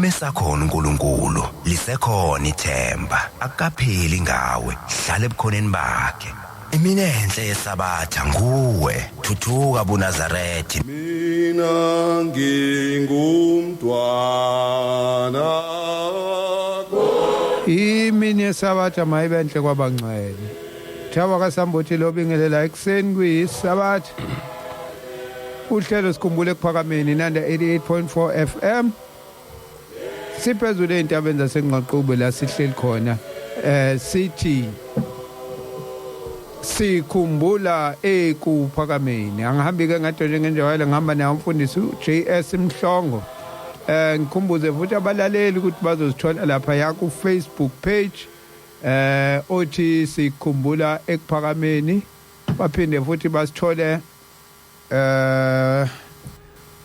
Uma esakhona uNkulunkulu, lisekhona ithemba. Akukapheli ngawe, hlala ebukhoneni bakhe. Imini enhle yeSabatha nguwe, thuthuka buNazaretha. Mina ngingumntwana. Imini yeSabatha mayibe enhle kwabangcwele. Thaba kaSambuthi lobingelela ekuseni kuyiSabatha. Uhlelo sikhumbule ekuphakameni Nanda 88.4 FM. Siphezulu ezintabeni zaseNgqaqube la sihleli khona. Sithi sikhumbula ekuphakameni. Angihambi ke ngadwa njengenjwayelo, ngihamba naye umfundisi uJS Mhlongo. Ngikhumbuze futhi abalaleli ukuthi bazozithola lapha ya ku Facebook page othi sikhumbula ekuphakameni, baphinde futhi basithole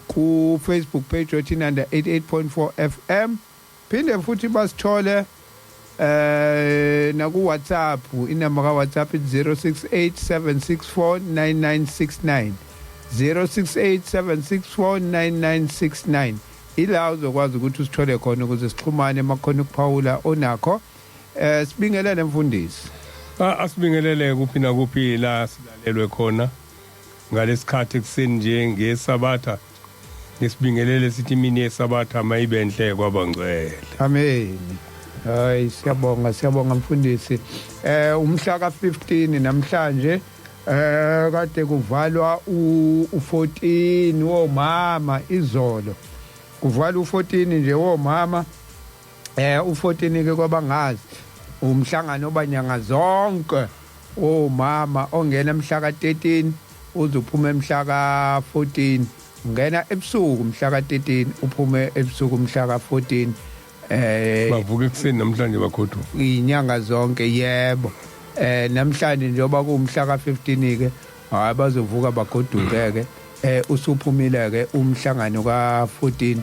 ku Facebook page othi Nanda 88.4 FM, phinde futhi basithole naku WhatsApp. Inamba ka WhatsApp 0687649969, 0687649969. Ila uzokwazi ukuthi usithole khona ukuze sixhumane makhona ukuphawula onakho. Sibingelele mfundisi. Asibingelele kuphi nakuphi la silalelwe khona ngalesikhathi ekuseni nje ngeSabatha. Ngisibingelele sithi imini yeSabatha mayibe enhle kwabangcwele. Amen. Hayi, siyabonga, siyabonga mfundisi. Umhla ka15 namhlanje, kade kuvalwa u14 womama izolo. Kuvalwa u14 nje womama. U14 ke kwabangazi umhlangano obanyanga zonke omama ongena mhla ka13 uze uphume mhla ka14. Ungena ebusuku mhla ka13, uphume ebusuku mhla ka14. Bavuka ekuseni namhlanje bakhothu. Inyanga zonke, yebo. Namhlanje njengoba kuwumhla ka15 ke, hayi, bazovuka bagoduke ke, usuphumile ke umhlangano ka14.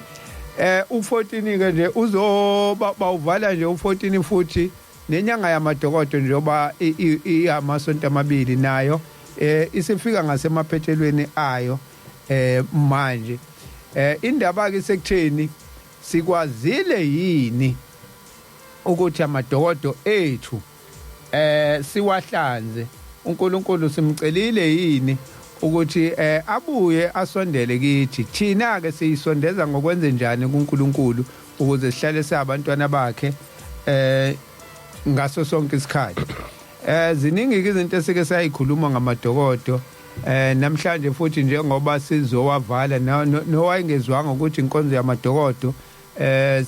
U14 ke nje uzoba bawuvala nje u14 futhi nenyanga yamadokodo njengoba iyamasonto amabili nayo isifika ngasemaphethelweni ayo manje. Indaba ke sekutheni sikwazile yini ukuthi amadokodo ethu siwahlanze? uNkulunkulu simcelile yini ukuthi abuye asondele kithi? Thina ke siyisondeza ngokwenze njani kuNkulunkulu ukuze sihlale siyabantwana bakhe ngaso sonke isikhathi? Ziningi izinto esike sayikhuluma ngamadokodo. Namhlanje futhi njengoba sizowavala, nowayengezwanga ukuthi inkonzo yamadokodo,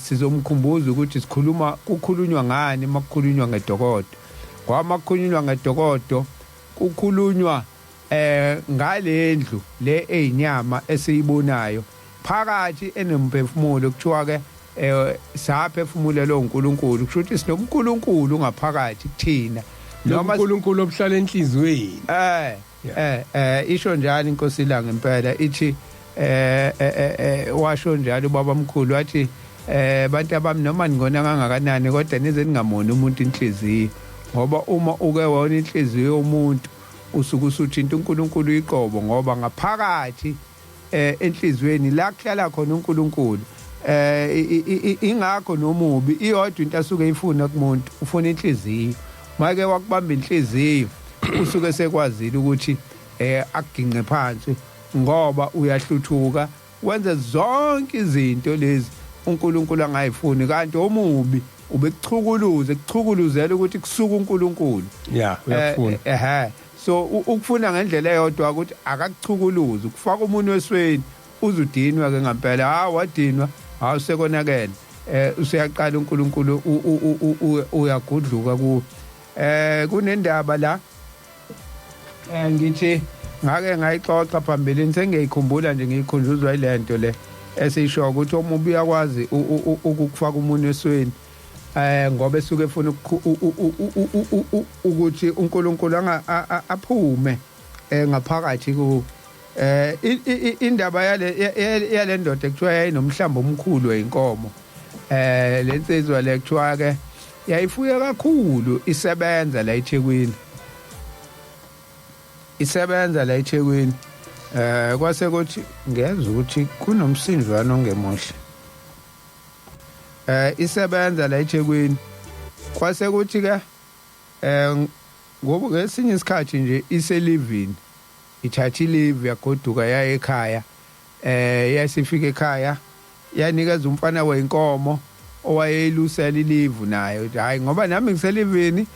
sizomkhumbuza ukuthi sikhuluma kukhulunywa ngani makukhulunywa ngedokodo, ngoba makukhulunywa ngedokodo kukhulunywa ngalendlu le eyinyama esiyibonayo phakathi enemphefumulo. Kuthiwa ke saphefumulelwa uNkulunkulu, kusho ukuthi sinobuNkulunkulu ngaphakathi kuthina. Noma uNkulunkulu obuhlala enhliziyweni. Isho njalo inkosi la ngempela, ithi washo njalo ubaba omkhulu, wathi bantu abami, noma ningona kangakanani, kodwa nize ningamoni umuntu inhliziyo, ngoba uma uke wona inhliziyo yomuntu usuke usuthinta uNkulunkulu iqobo, ngoba ngaphakathi enhliziyweni la kuhlala khona uNkulunkulu. Ingakho nomubi iyodwa into asuke ifuna kumuntu, ufuna inhliziyo. Make wakubamba inhliziyo, usuke sekwazile ukuthi akuginqe phansi, ngoba uyahluthuka wenze zonke izinto lezi uNkulunkulu angayifuni, kanti omubi ubekuchukuluze kuchukuluzela ukuthi kusuka uNkulunkulu. Yeah, uyakufuna. So ukufuna ngendlela eyodwa ukuthi akakuchukuluze, ukufaka umunwe esweni uzudinwa ke ngempela. Ha, wadinwa, ha, usekonakele, useyaqala uNkulunkulu uyagudluka ku kunendaba la ngithi ngake ngayixoxa phambilini, sengiyikhumbula nje, ngiyikhunjuzwa ilento le esisho ukuthi omubi uyakwazi ukufaka umunwe esweni, ngoba esuke efuna ukuthi uNkulunkulu anga aphume ngaphakathi ku indaba yale ndoda ekuthiwa yayinomhlambo omkhulu weinkomo. Lensizwa le kuthiwa ke yayifuye kakhulu, isebenza la eThekwini, isebenza la eThekwini. Kwase kuthi ngezwe ukuthi kunomsindwana ongemuhle. Isebenza la eThekwini. Kwase kuthi ke ngoba ngesinye isikhathi nje iselivini, ithatha i-leave, yagoduka, yaya ekhaya. Yasifika ekhaya, yanikeza umfana wenkomo owayeyilusela i-leave nayo, hayi ngoba nami ngiselivini,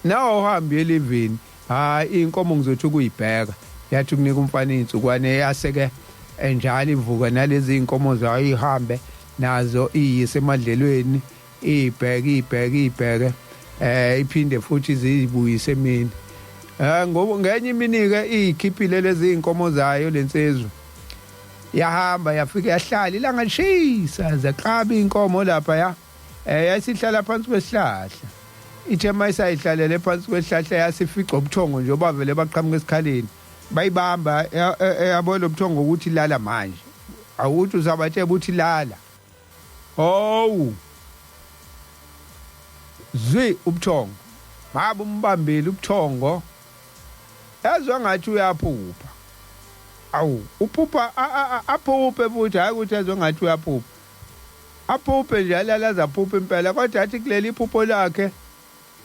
nawe uhambe elivini, hayi inkomo ngizothi ukuyibheka. Yathi kunika umfana insukwane, yase-ke enjalo ivuka nalezi inkomo zayo, ihambe nazo iyise emadlelweni, ibheke, ibheke, ibheke, iphinde futhi ziyibuyise emini. Ngoba ngenye imini ke iyikhiphile lezi inkomo zayo lensizwa, yahamba, yafika yahlala, ilanga lishisa, zaqaba inkomo lapha, ya yasihlala phansi kwesihlahla. Ithe mayisayihlalele phansi kwesihlahla, yasifica ubuthongo nje obavele baqhamuka esikhaleni, bayibamba, yabo lo buthongo ukuthi lala manje, awuthi uzabatshela ukuthi lala. Hawu, zwi ubuthongo, ngabe umbambile ubuthongo, ezwa ngathi uyaphupha. Awu, uphupha, aphuphe futhi, hayi ukuthi ezwe ngathi uyaphupha, aphuphe nje, alala azaphupha impela. Kodwa athi kuleli iphupho lakhe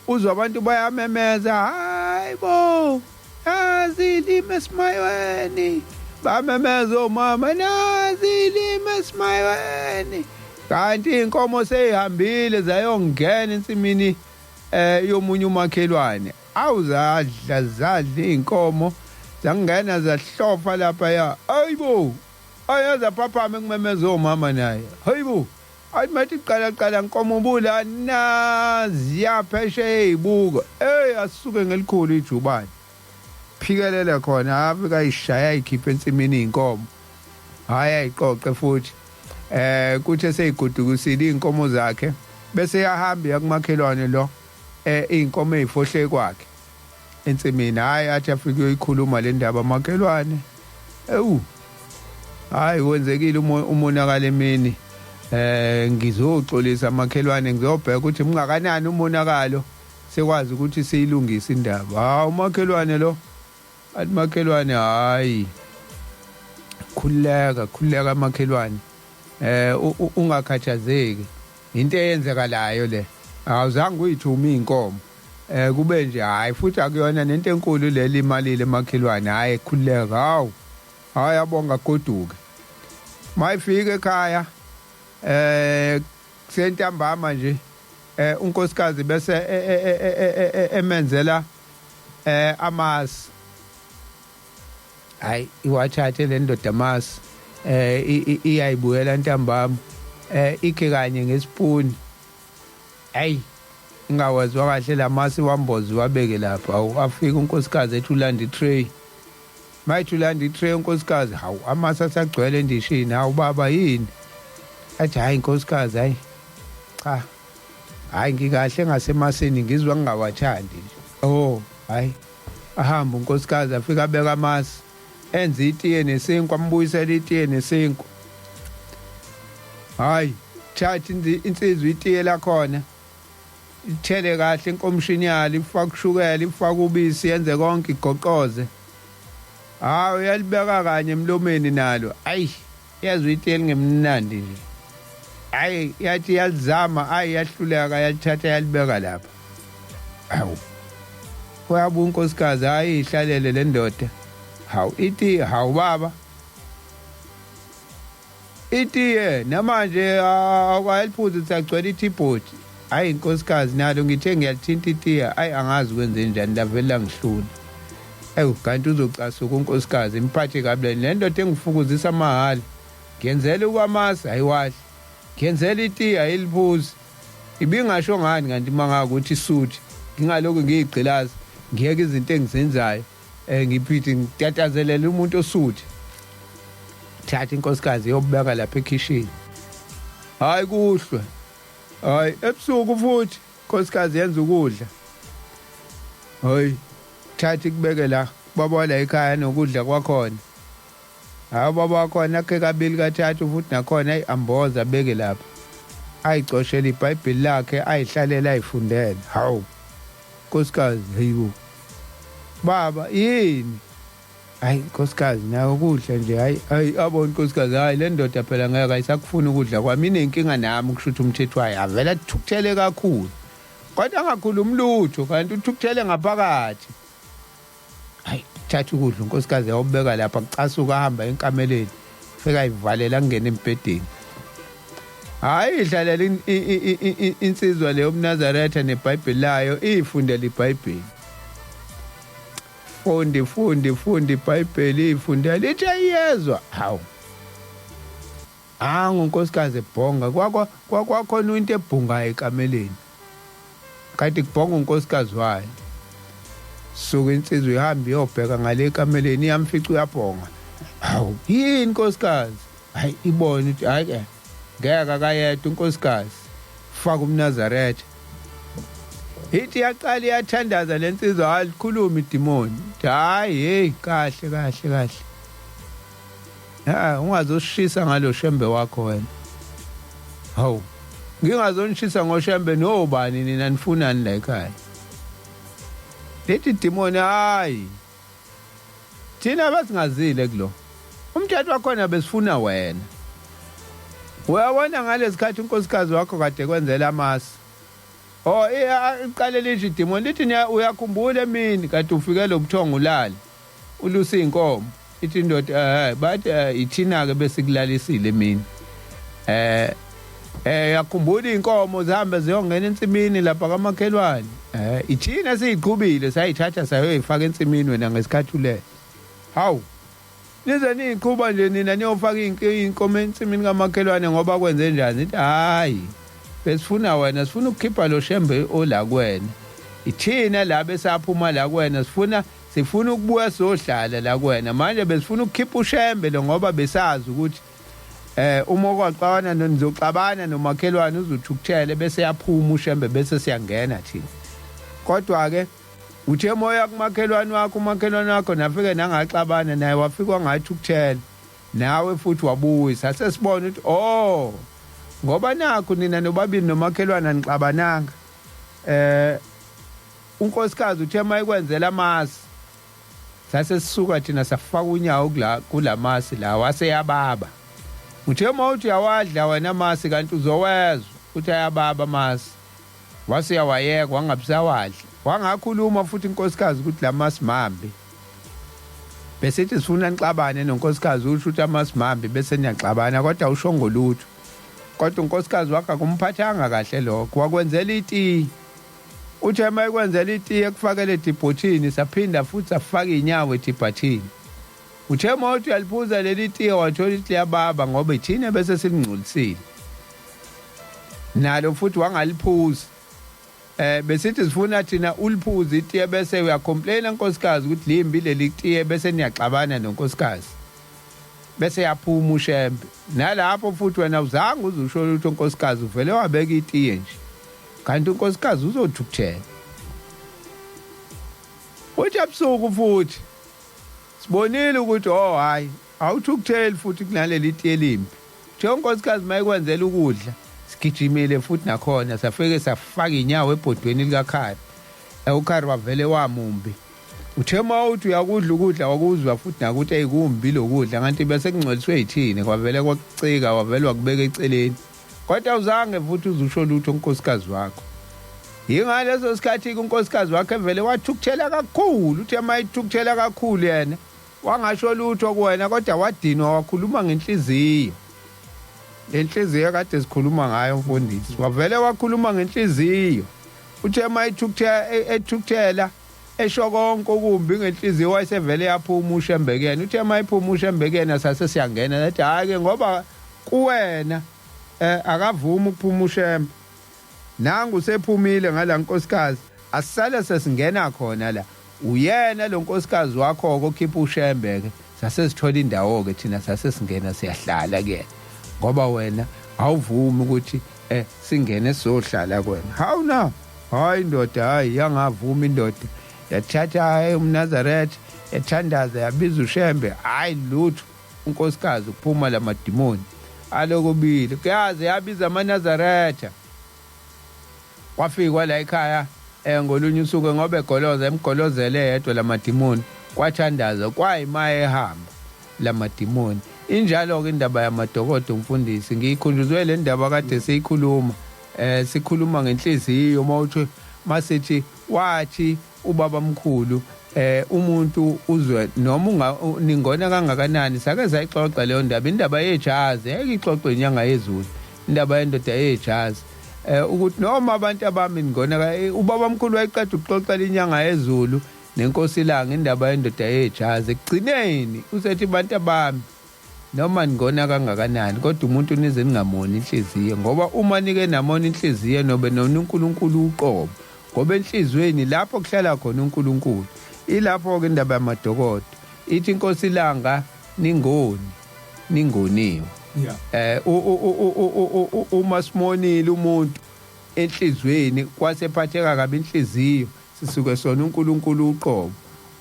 uzwa abantu bayamemeza, "Hayi bo, nazi ilimi esimayweni!" Bamemeza omama, "Nazi ilimi esimayweni!" Kanti inkomo seyihambile zayongena ensimini yomunye umakhelwane. Awuzadla, zadla inkomo, zangena, zahlofa lapha ya. Ayibo, ayaza phaphama kumemeza omama naye, hayibo. Athi mathi qala qala nkomo ubula naziya phesheya ezibuko. Ey, asuke ngelikhulu ijubane, phikelele khona, afika ayishaya, ayikhiphe ensimini inkomo, hayi ayiqoqe futhi. Kuthe seyigodukisile inkomo zakhe, bese yahamba yakumakhelwane lo inkomo ezifohle kwakhe ensimini. Hayi, athi afike uyikhuluma le ndaba, "Makhelwane, ewu hayi, wenzekile umonakalo emini, ngizoxolisa makhelwane, ngizobheka ukuthi mungakanani umonakalo, sekwazi ukuthi siyilungise indaba." Hawu, umakhelwane lo athi, "Makhelwane, hayi, khululeka, khululeka makhelwane, ungakhathazeki, into eyenzekalayo le, awuzange uyithume inkomo, kube nje, hayi futhi akuyona nento enkulu leli imalile makhelwane, hayi khululeka." Hawu, hayi, abonga, goduke. Mayifika ekhaya kusentambama nje, unkosikazi bese emenzela amasi. Hayi, iwathathe le ndoda amasi, iyayibuyela ntambama, ikhe kanye ngesipuni, hayi ingawezwa kahle lamasi, wambozi wabeke lapha. Awu, afika unkosikazi ethi ulanda i-tray. Mayithi ulanda i-tray unkosikazi, hawu, amasi asagcwele endishini. "Hawu baba, yini?" Athi, "Hayi nkosikazi, hayi cha, hayi ngikahle ngasemasini, ngizwa ngingawathandi nje." Oh, hayi, ahamba unkosikazi, afika abeka amasi, enze itiye nesinkwa, ambuyisela itiye nesinkwa. Hayi, thatha insizwa itiye lakhona, ithele kahle enkomishini yalo, ifake ushukela, ifake ubisi, yenze konke, igoqoze. Hayi, uyalibeka kanye emlomeni nalo, ayi yazwa itiye lingemnandi nje. Hayi, yathi yalizama, hayi yahluleka, yalithatha yalibeka lapha. Hawu, uyabuya unkosikazi, hayi ihlalele le ndoda. Hawu, ithi, "Hawu baba, itiye namanje awukayaliphuzi, siyagcwela i-teapot." "Hayi inkosikazi, nalo ngithe ngiyalithinta itiye, hayi angazi kwenze njani, lavele langihlula." Ewu, kanti uzocasuka unkosikazi, imphathe kabi le ndoda engifukuzisa amahhala, ngiyenzela ukwamasi ayiwadli, ngiyenzela itiye ayiliphuzi, ibingasho ngani kanti mangakuthi isuthi ngingalokhu ngiyigqilaza, ngiyeke izinto engizenzayo, ngiphithi ngitatazelela umuntu osuthi. Thatha inkosikazi yobeka lapha ekhishini. Hayi, kuhlwe, hayi ebusuku futhi inkosikazi yenza ukudla, hayi thatha ikubeke la baba la ekhaya nokudla kwakhona. Hayi, baba wakhona akhe kabili kathathu futhi nakhona, ayi amboza, abeke lapha, ayicoshela iBhayibheli lakhe, ayihlalela, ayifundele. Hawu nkosikazi, hayibo baba, yini? Hayi nkosikazi, nawe ukudla nje, hayi hayi, abona nkosikazi, hayi le ndoda phela ngeke ayisakufuna ukudla kwami, inenkinga nami, kusho ukuthi umthetho wayo avele athukuthele kakhulu, kodwa angakhulumi lutho, kanti uthukuthele ngaphakathi. Hayi, thatha ukudla unkosikazi yawubeka lapha, kucasuka, ahamba enkameleni, fika ayivalela, angene embhedeni. Hayi, idlalela insizwa leyo umNazaretha neBhayibheli layo, ifundela iBhayibheli, fundi fundi fundi iBhayibheli, ifundela, ithi ayiyezwa. Hawu, angu unkosikazi ebhonga, kwakhona into ebhungayo ekameleni, kanti kubhonga unkosikazi wayo. Suka insizwa ihamba iyobheka ngale ekameleni, iyamfica uyabhonga. Hawu, yini nkosikazi? Hayi, ibone ukuthi hayi ke ngeke akayedwa unkosikazi, faka umNazaretha. Ithi yaqala iyathandaza lensizwa, alikhuluma idimoni, hayi hey, kahle kahle kahle, ha, ungazoshisa ngalo shembe wakho wena. Hawu, ngingazonishisa ngoshembe nobani nina, nifunani la ekhaya? Lithi idimoni, hayi, thina basingazile kulo umthetho wakhona, besifuna wena. Uyabona ngalesikhathi unkosikazi wakho kade kwenzela amasi. Oh, iqale lisho idimoni, lithi, uyakhumbula emini kade ufike lobuthongo ulale ulusa inkomo? Ithi indoda, bathi ithina ke besikulalisile emini. Yakhumbula inkomo zihambe ziyongena ensimini lapha kamakhelwane? Ithina siyiqhubile, sayithatha sayoyifaka ensimini wena ngesikhathi ulele. Hawu, nize niyiqhuba nje nina niyofaka inkomo ensimini kamakhelwane ngoba kwenze njani? Ithi, hayi, besifuna wena, sifuna ukukhipha lo shembe ola kuwena. Ithina la besaphuma la kuwena, sifuna ukubuya sizohlala la kuwena. Manje besifuna ukukhipha ushembe lo ngoba besazi ukuthi uma kwaxabana nizoxabana nomakhelwane, uzothukuthele bese yaphuma ushembe, bese siyangena thina. Kodwa ke uthe moya kumakhelwane wakho, umakhelwane wakho nafike nangaxabana naye, wafika wangathukuthela nawe futhi wabuyisa, sesibona ukuthi oh, ngoba nakho nina nobabili nomakhelwane anixabananga. Unkosikazi uthe mayikwenzela amasi, sase sisuka thina safaka unyawo kulamasi la, wase yababa. Uthe uma uthi uyawadla wena amasi, kanti uzowezwa uthi ayababa amasi, wase uyawayeka, wangabisawadla, wangakhuluma futhi inkosikazi ukuthi lamasi mambi. Besithi sifuna nixabane nonkosikazi, usho ukuthi amasi mambi, bese niyaxabana, kodwa usho ngolutho. Kodwa unkosikazi wakhe akumphathanga kahle lokho, wakwenzela itiye. Uthe uma ekwenzela itiye ekufakele edibhothini, saphinda futhi safaka iy'nyawo edibhathini. Uthe uma uthi uyaliphuza leli tiye, wathola ukuthi liyababa ngoba ithina bese silingcolisile nalo, futhi wangaliphuza. Besithi sifuna thina uliphuze itiye, bese uyacomplaina nkosikazi ukuthi limbi leli tiye, bese niyaxabana nonkosikazi, bese yaphuma ushembe. Nalapho futhi wena uzange uzusho lutho nkosikazi, uvele wabeka itiye nje, kanti unkosikazi uzothukuthela. Uthi ebusuku futhi sibonile ukuthi oh hayi, awuthukutheli futhi kunaleli tiye elimbi. Uthe unkosikazi mayikwenzela ukudla, sigijimile futhi nakhona, safike safaka inyawo ebhodweni likakhari, ukhari wavele wamumbi. Uthe uma uthi uyakudla ukudla, wakuzwa futhi nakuthi eyikumbi lokudla, kanti bese kungcoliswe yithini, kwavele kwakucika, wavele wakubeka eceleni, kodwa awuzange futhi uzusho lutho unkosikazi wakho. Yingaleso sikhathi-ke unkosikazi wakhe evele wathukuthela kakhulu. Uthe uma ethukuthela kakhulu yena wangasho lutho kuwena, kodwa wadinwa, wakhuluma ngenhliziyo, le nhliziyo kade sikhuluma ngayo mfundisi. Wavele wakhuluma ngenhliziyo. Uthe uma ethukuthela esho konke okumbi ngenhliziyo, wayesevele yaphuma ushembe kuyena. Uthe uma iphuma ushembe kuyena, sase siyangena, nathi hhayi-ke, ngoba kuwena akavumi ukuphuma ushembe, nangu sephumile ngala nkosikazi, asisale sesingena khona la. Uyena lo nkosikazi wakho-ke okhipha ushembe-ke. Sase sithola indawo-ke thina, sase singena siyahlala kuyena, ngoba wena awuvumi ukuthi singene sizohlala kuwena. Hawu na, hayi indoda, hayi, yangavuma indoda, yathatha hayi umNazaretha, yathandaza, yabiza ushembe, hayi lutho, unkosikazi uphuma lamadimoni alokobile, kuyaze yabiza amaNazaretha. Kwafikwa la ekhaya ngolunye usuku, ngoba egoloza emgolozele yedwa lamadimoni. Kwathandaza kwayima ehamba lamadimoni. Injalo ke indaba yamadokodo mfundisi, ngiyikhunjuzwe le ndaba kade siyikhuluma. Sikhuluma ngenhliziyo mawuthi masithi wathi ubaba mkhulu umuntu uzwe noma ningona kangakanani. Sake sayixoxa leyo ndaba, indaba yejazi ayike ixoxwe inyanga yezulu, indaba yendoda yejazi, ukuthi noma abantu abami ningona. Ubaba mkhulu wayeqeda ukuxoxela inyanga yezulu nenkosi ilanga indaba yendoda yejazi. Ekugcineni usethi bantu abami, noma ningona kangakanani, kodwa umuntu nize ningamoni inhliziyo, ngoba uma nike namona inhliziyo nobe nona uNkulunkulu uqobo, ngoba enhliziyweni lapho kuhlala khona uNkulunkulu. Ilapho ke indaba yamadokodo ithi inkosi ilanga, ningoni ningoniwe. Uma simonile umuntu enhliziyweni, kwasephatheka kabi inhliziyo, sisuke sona uNkulunkulu uqobo.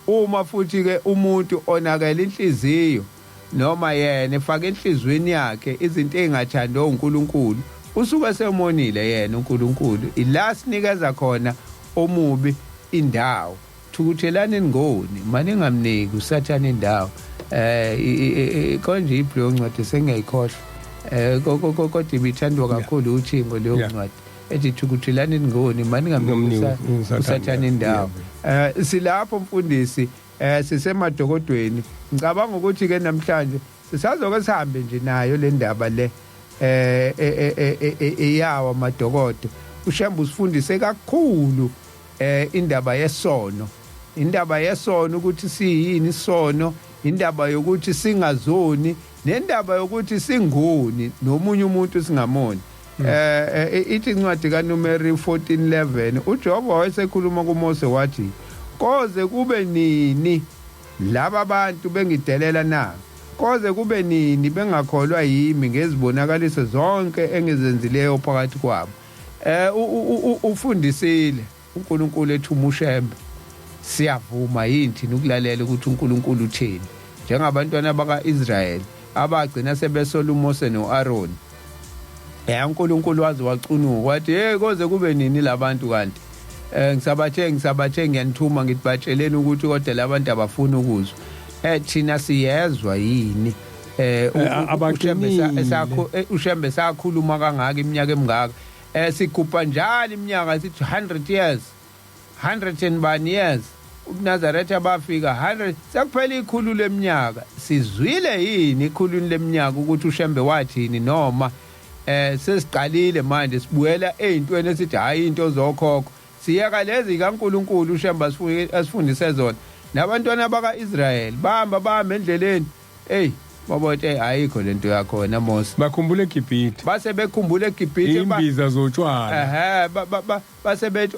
Uma futhi ke umuntu onakela inhliziyo, noma yena efaka enhliziyweni yakhe izinto ezingathandwa uNkulunkulu, usuke semonile yena uNkulunkulu. Ila sinikeza khona omubi indawo. Thukuthelani ningoni, maningamniki uSathane indawo. Konje ibhlo ncwadi sengiyayikhohlwa, kodwa ibithandwa kakhulu uthingo leyo ncwadi ethi thukuthelani ningoni, maningamniki uSathane indawo. Silapho mfundisi, sisemadokodweni. Ngicabanga ukuthi ke namhlanje sisazoke sihambe nje nayo le ndaba le eyawa madokodo. uShembe usifundise kakhulu indaba yesono, indaba yesono ukuthi siyini isono, indaba yokuthi singazoni, nendaba yokuthi singoni nomunye umuntu singamoni. Ithi incwadi kaNumeri 14:11, uJehova wayesekhuluma kuMose wathi, koze kube nini laba bantu bengidelela na? Koze kube nini bengakholwa yimi ngezibonakaliso zonke engizenzileyo phakathi kwabo? Ufundisile uNkulunkulu ethuma uShembe. Siyavuma yini thina ukulalela ukuthi uNkulunkulu uthini, njengabantwana baka-Israyeli abagcina sebesola uMose no-Aroni? Ya, uNkulunkulu waze wacunuka wathi, hey, koze kube nini labantu kanti? Ngisabathe ngiyanithuma ngithi batsheleni ukuthi kodwa labantu abafuni ukuzwa. Thina siyezwa yini? uShembe sakhuluma kangaka iminyaka emingaka, sigubha njalo iminyaka sithi 100 years, 100 and bani years ubuNazaretha bafika, 100 sekuphela ikhulu leminyaka. Sizwile yini ikhulwini leminyaka ukuthi uShembe wathini, noma sesiqalile manje sibuyela ezintweni esithi hayi into zokhokho, siyeka lezi kaNkuluNkulu uShembe asifundise zona? Nabantwana bakaIsrael bahamba endleleni, hey, babote ayikho lento yakho wena Mose. Bakhumbula eGibhithe. Base bekhumbula eGibhithe. Imbiza zotshwala. Ehe, base bethi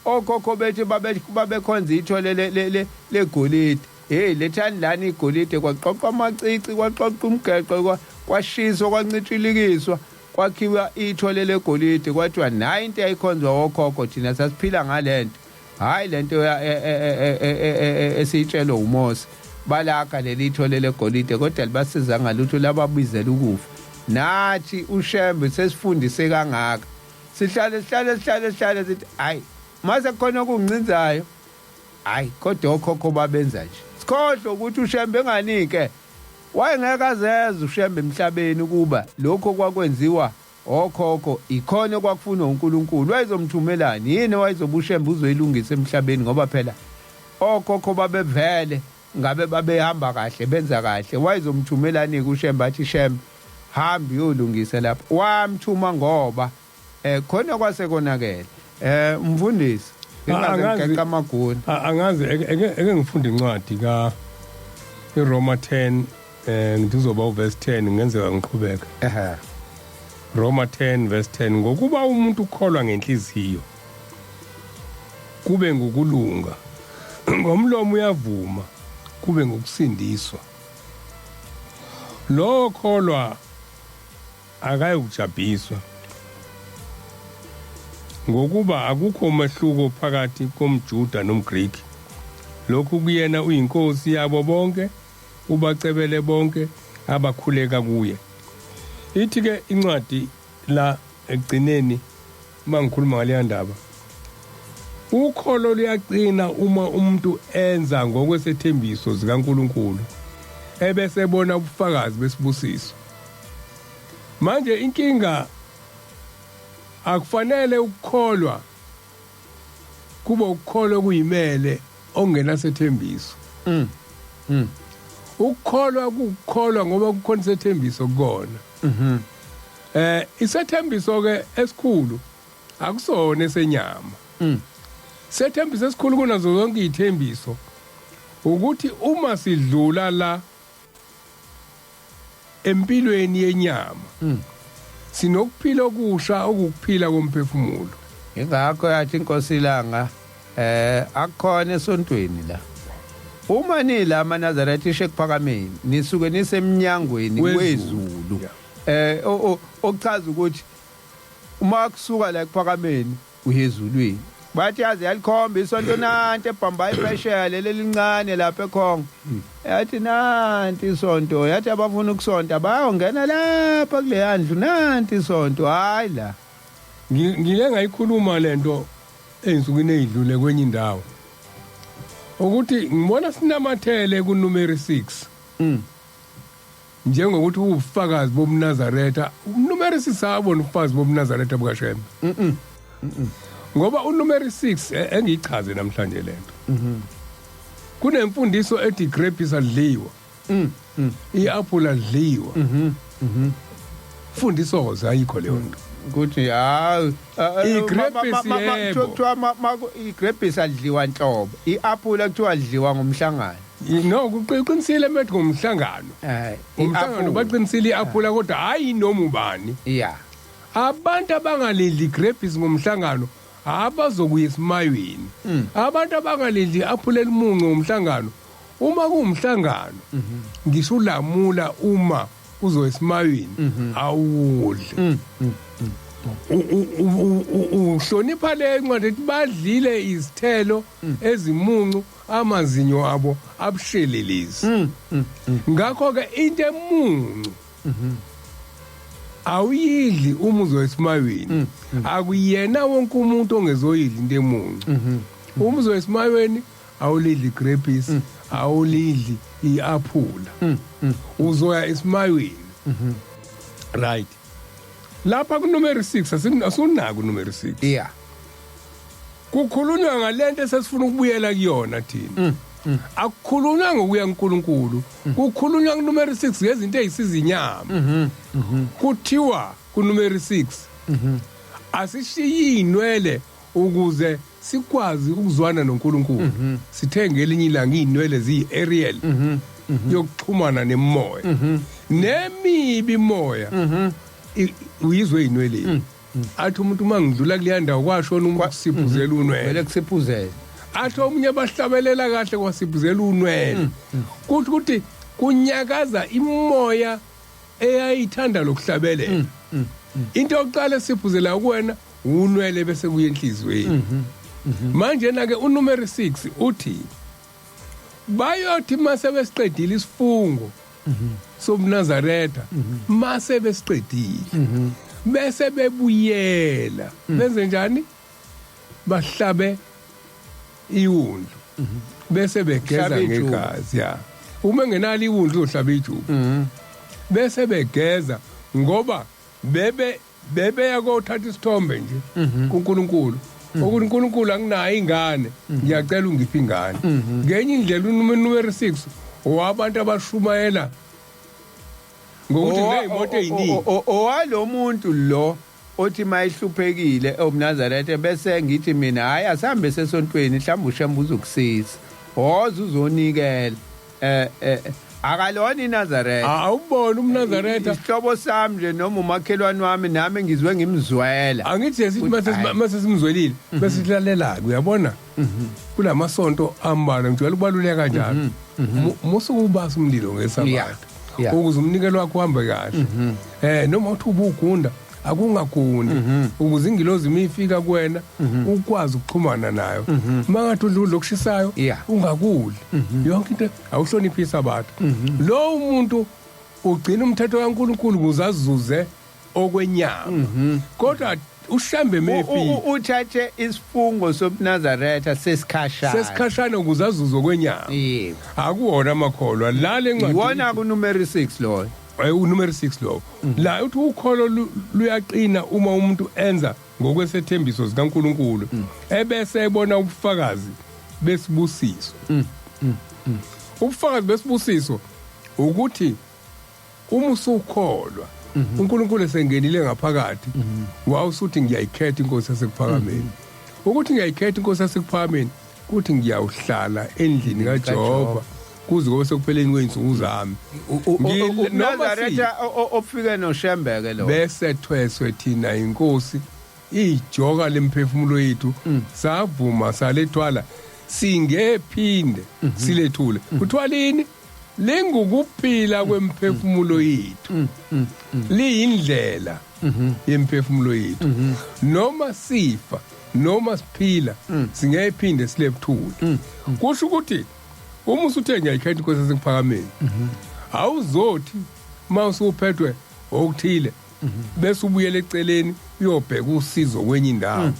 okhokho bethu babekhonza ithole legolide. Hey, lethani lana igolide. Kwaqoqwa amacici, kwaqoqa umgeqo, kwashiswa, kwancitshilikiswa, kwakhiwa ithole legolide, kwathiwa nayi into eyayikhonzwa okhokho, thina sasiphila ngalento, hayi lento esiyitshelwe uMose. Balakha leli thole legolide, kodwa libasiza ngalutho, lababizela ukufa. Nathi uShembe sesifundise kangaka, sihlale sihlale sihlale sihlale sithi hayi, mase kukhona okungincinzayo, hayi kodwa okhokho babenza nje. Sikhohlwe ukuthi uShembe enganike wayengeke azeze uShembe emhlabeni ukuba lokho kwakwenziwa okhokho ikhona okwakufunwa uNkulunkulu. Wayezomthumelani yini? Wayezoba uShembe uzoyilungisa emhlabeni, ngoba phela okhokho babevele ngabe babehamba kahle, benza kahle. Wayezomthumelani uShembe athi Shembe hamba uyolungisa lapho? Wamthuma ngoba khona kwase konakele. Mfundisi, ngingaze ngigeqa amaguni. Angazi, eke ngifunda incwadi ka iRoma 10, ngizoba uverse 10, ngenzeka ngiqhubeka. Roma 10 verse 10: ngokuba umuntu ukholwa ngenhliziyo kube ngukulunga, ngomlomo uyavuma kube ngukusindiswa. Lo kholwa akayukujabhiswa, ngokuba akukho umehluko phakathi komJuda nomGriki, lokhu kuyena uyinkosi yabo bonke, ubacebele bonke abakhuleka kuye. Ithi ke incwadi la ekugcineni, uma ngikhuluma ngaleya ndaba, Ukholo luyaqina uma umuntu enza ngokwesethembiso zikaNkuluNkulu ebese ebona ubufakazi besibusiso. Manje inkinga, akufanele ukukholwa kube ukukholwa okuyimele ongenasethembiso. Ukukholwa kukholwa ngoba kukhona isethembiso kukona. Isethembiso ke esikhulu akusona esenyama. Sethembiso esikhulu kunazo zonke izithembiso ukuthi uma sidlula la empilweni yenyama, sinokuphila okusha, okukuphila komphefumulo. Ingakho yathi inkosi ilanga akukhona esontweni la. Uma nila amaNazaretha ishe ekuphakameni, nisuke nisemnyangweni wezulu. Okuchaza ukuthi uma kusuka la ekuphakameni uyezulwini. Bathi yaze yalikhomba isonto nanti ebhamba iphesheya leli lincane lapha eKhongo. Yathi nanti isonto, yathi abafuna ukusonta bayongena lapha kule ndlu, nanti isonto, hayi la. Ngike ngayikhuluma lento ey'nsukwini ey'dlule kwenye indawo, ukuthi ngibona sinamathele kunumeri 6 njengokuthi uwubufakazi bobuNazaretha. Unumeri 6 awabona ubufakazi bobuNazaretha bukaShembe, ngoba unumeri 6 engiyichaze namhlanje lento, kunemfundiso ethi grapes adliwa, i-apple adliwa. Fundiso ayikho leyo nto. Ukuthi hayi, I-grapes, yebo. Kuthiwa i-grapes adliwa nhlobo, i-apple kuthiwa adliwa ngomhlangano. No, kuqinisile methi ngomhlangano. Umhlangano. I-apple. Baqinisile i-apple, kodwa hayi noma ubani. Abantu abangalidli grapes ngomhlangano abazokuya esimayweni. Abantu abangalidli i-apple elimuncu ngomhlangano, uma kuwumhlangano, ngisho ulamula, uma uzoya esimayweni awudle. Uhlonipha le ncwadi ethi badlile izithelo ezimuncu, amazinyo abo abushelelezi. Ngakho ke into emuncu awuyidli uma uzoya esimayweni. Akuyena wonke umuntu ongezoyidla into emuncu uma uzoya esimayweni. Awulidli grapes, awulidli i-aphula, uzoya esimayweni, right? Lapha kunumeri 6, asunako numeri 6. Kukhulunywa ngalento esesifuna ukubuyela kuyona thina. Akukhulunywa ngokuya kuNkulunkulu, kukhulunywa kunumeri 6 ngezinto ezisiza inyama. Kuthiwa kunumeri 6 asishiyi inwele ukuze sikwazi ukuzwana noNkulunkulu. Sithenge elinye ilanga inwele ziyi-aerial yokuxhumana nemoya nemibi imoya, uyizwe ey'nweleni. Athi umuntu uma ngidlula kuleya ndawo kwashona umuntu, kusiphuzela unwele. Vele kusiphuzele. Athi omunye bahlabelela kahle, kwasiphuzela unwele. Kuthi ukuthi kunyakaza imoya eyayithanda lokuhlabelela. Into yokuqala esiphuzela kuwena unwele, bese kuye enhliziyweni. Manje na ke unumeri 6 uthi bayothi mase besiqedile isifungo sobuNazaretha, mase besiqedile bese bebuyela, benze njani? Bahlabe iwundlu bese begeza Hlabe ijuba. ngegazi. Ya, uma engenalo iwundlu uzohlaba ijuba bese begeza, ngoba bebe bebeya kothatha isithombe nje kuNkulunkulu, ukuthi uNkulunkulu, anginayo ingane, ngiyacela ungiphe ingane. Ngenye indlela unumero 6 owabantu abashumayela ngokuthi kuneyimoto eziningi. Owalo muntu lo othi mayihluphekile omNazaretha, bese ngithi mina, hayi, asihambe sesontweni, mhlawumbe uShembe uzokusiza, woza uzonikela. Akalona iNazaretha. Awubona umNazaretha. Isihlobo sami nje noma umakhelwane wami, nami ngizwe ngimzwela. Angithi sithi Uthi, hhayi. mase simzwelile, bese silalela. Uyabona, kulamasonto ambalwa ngijwayele ukubaluleka kanjalo. Musuke ubasa umlilo ngesabatha ukuze umnikelo wakho uhambe kahle. Noma uthi ubugunda, akungagundi, ukuze ingilozi imifika kuwena ukwazi ukuxhumana nayo. Mangathi udla ukudla okushisayo, ungakudli. Yonke into awuhloniphi isabatha. Lo umuntu ugcina umthetho kaNkuluNkulu ukuze azuze okwenyama, kodwa uShembe mefika Uthathe isifungo sobuNazaretha sesikhashana. Sesikhashana ukuze azuze kwenyama. Yebo. Akuwona amakholwa la lencwadi. Iwona ku number 6 loyo. Unumber 6 lowo. La uthi ukholo luyaqina uma umuntu enza ngokwesethembiso sikaNkuluNkulu ebese ebona ubufakazi besibusiso. Ubufakazi besibusiso ukuthi uma usukholwa uNkulunkulu esengenile ngaphakathi, wawusuthi ngiyayikhetha inkosi yasekuphakameni. Ukuthi ngiyayikhetha inkosi yasekuphakameni kuthi ngiyawuhlala endlini kaJehova kuze kube sekupheleni kwey'nsuku zami. Nazaretha ofike noShembeke lo. Bese thweswe thina inkosi ijoka lemphefumulo yethu, savuma salethwala, singephinde silethule. Uthwalini lingukuphila kwemphefumulo yethu, liyindlela yemphefumulo yethu. Noma sifa noma siphila, singephinde silethule. Kusho ukuthi uma usuthe ngiyayikhetha inkosi yasekuphakameni, awuzothi uma usuphethwe okuthile bese ubuyele eceleni uyobheka usizo kwenye indawo.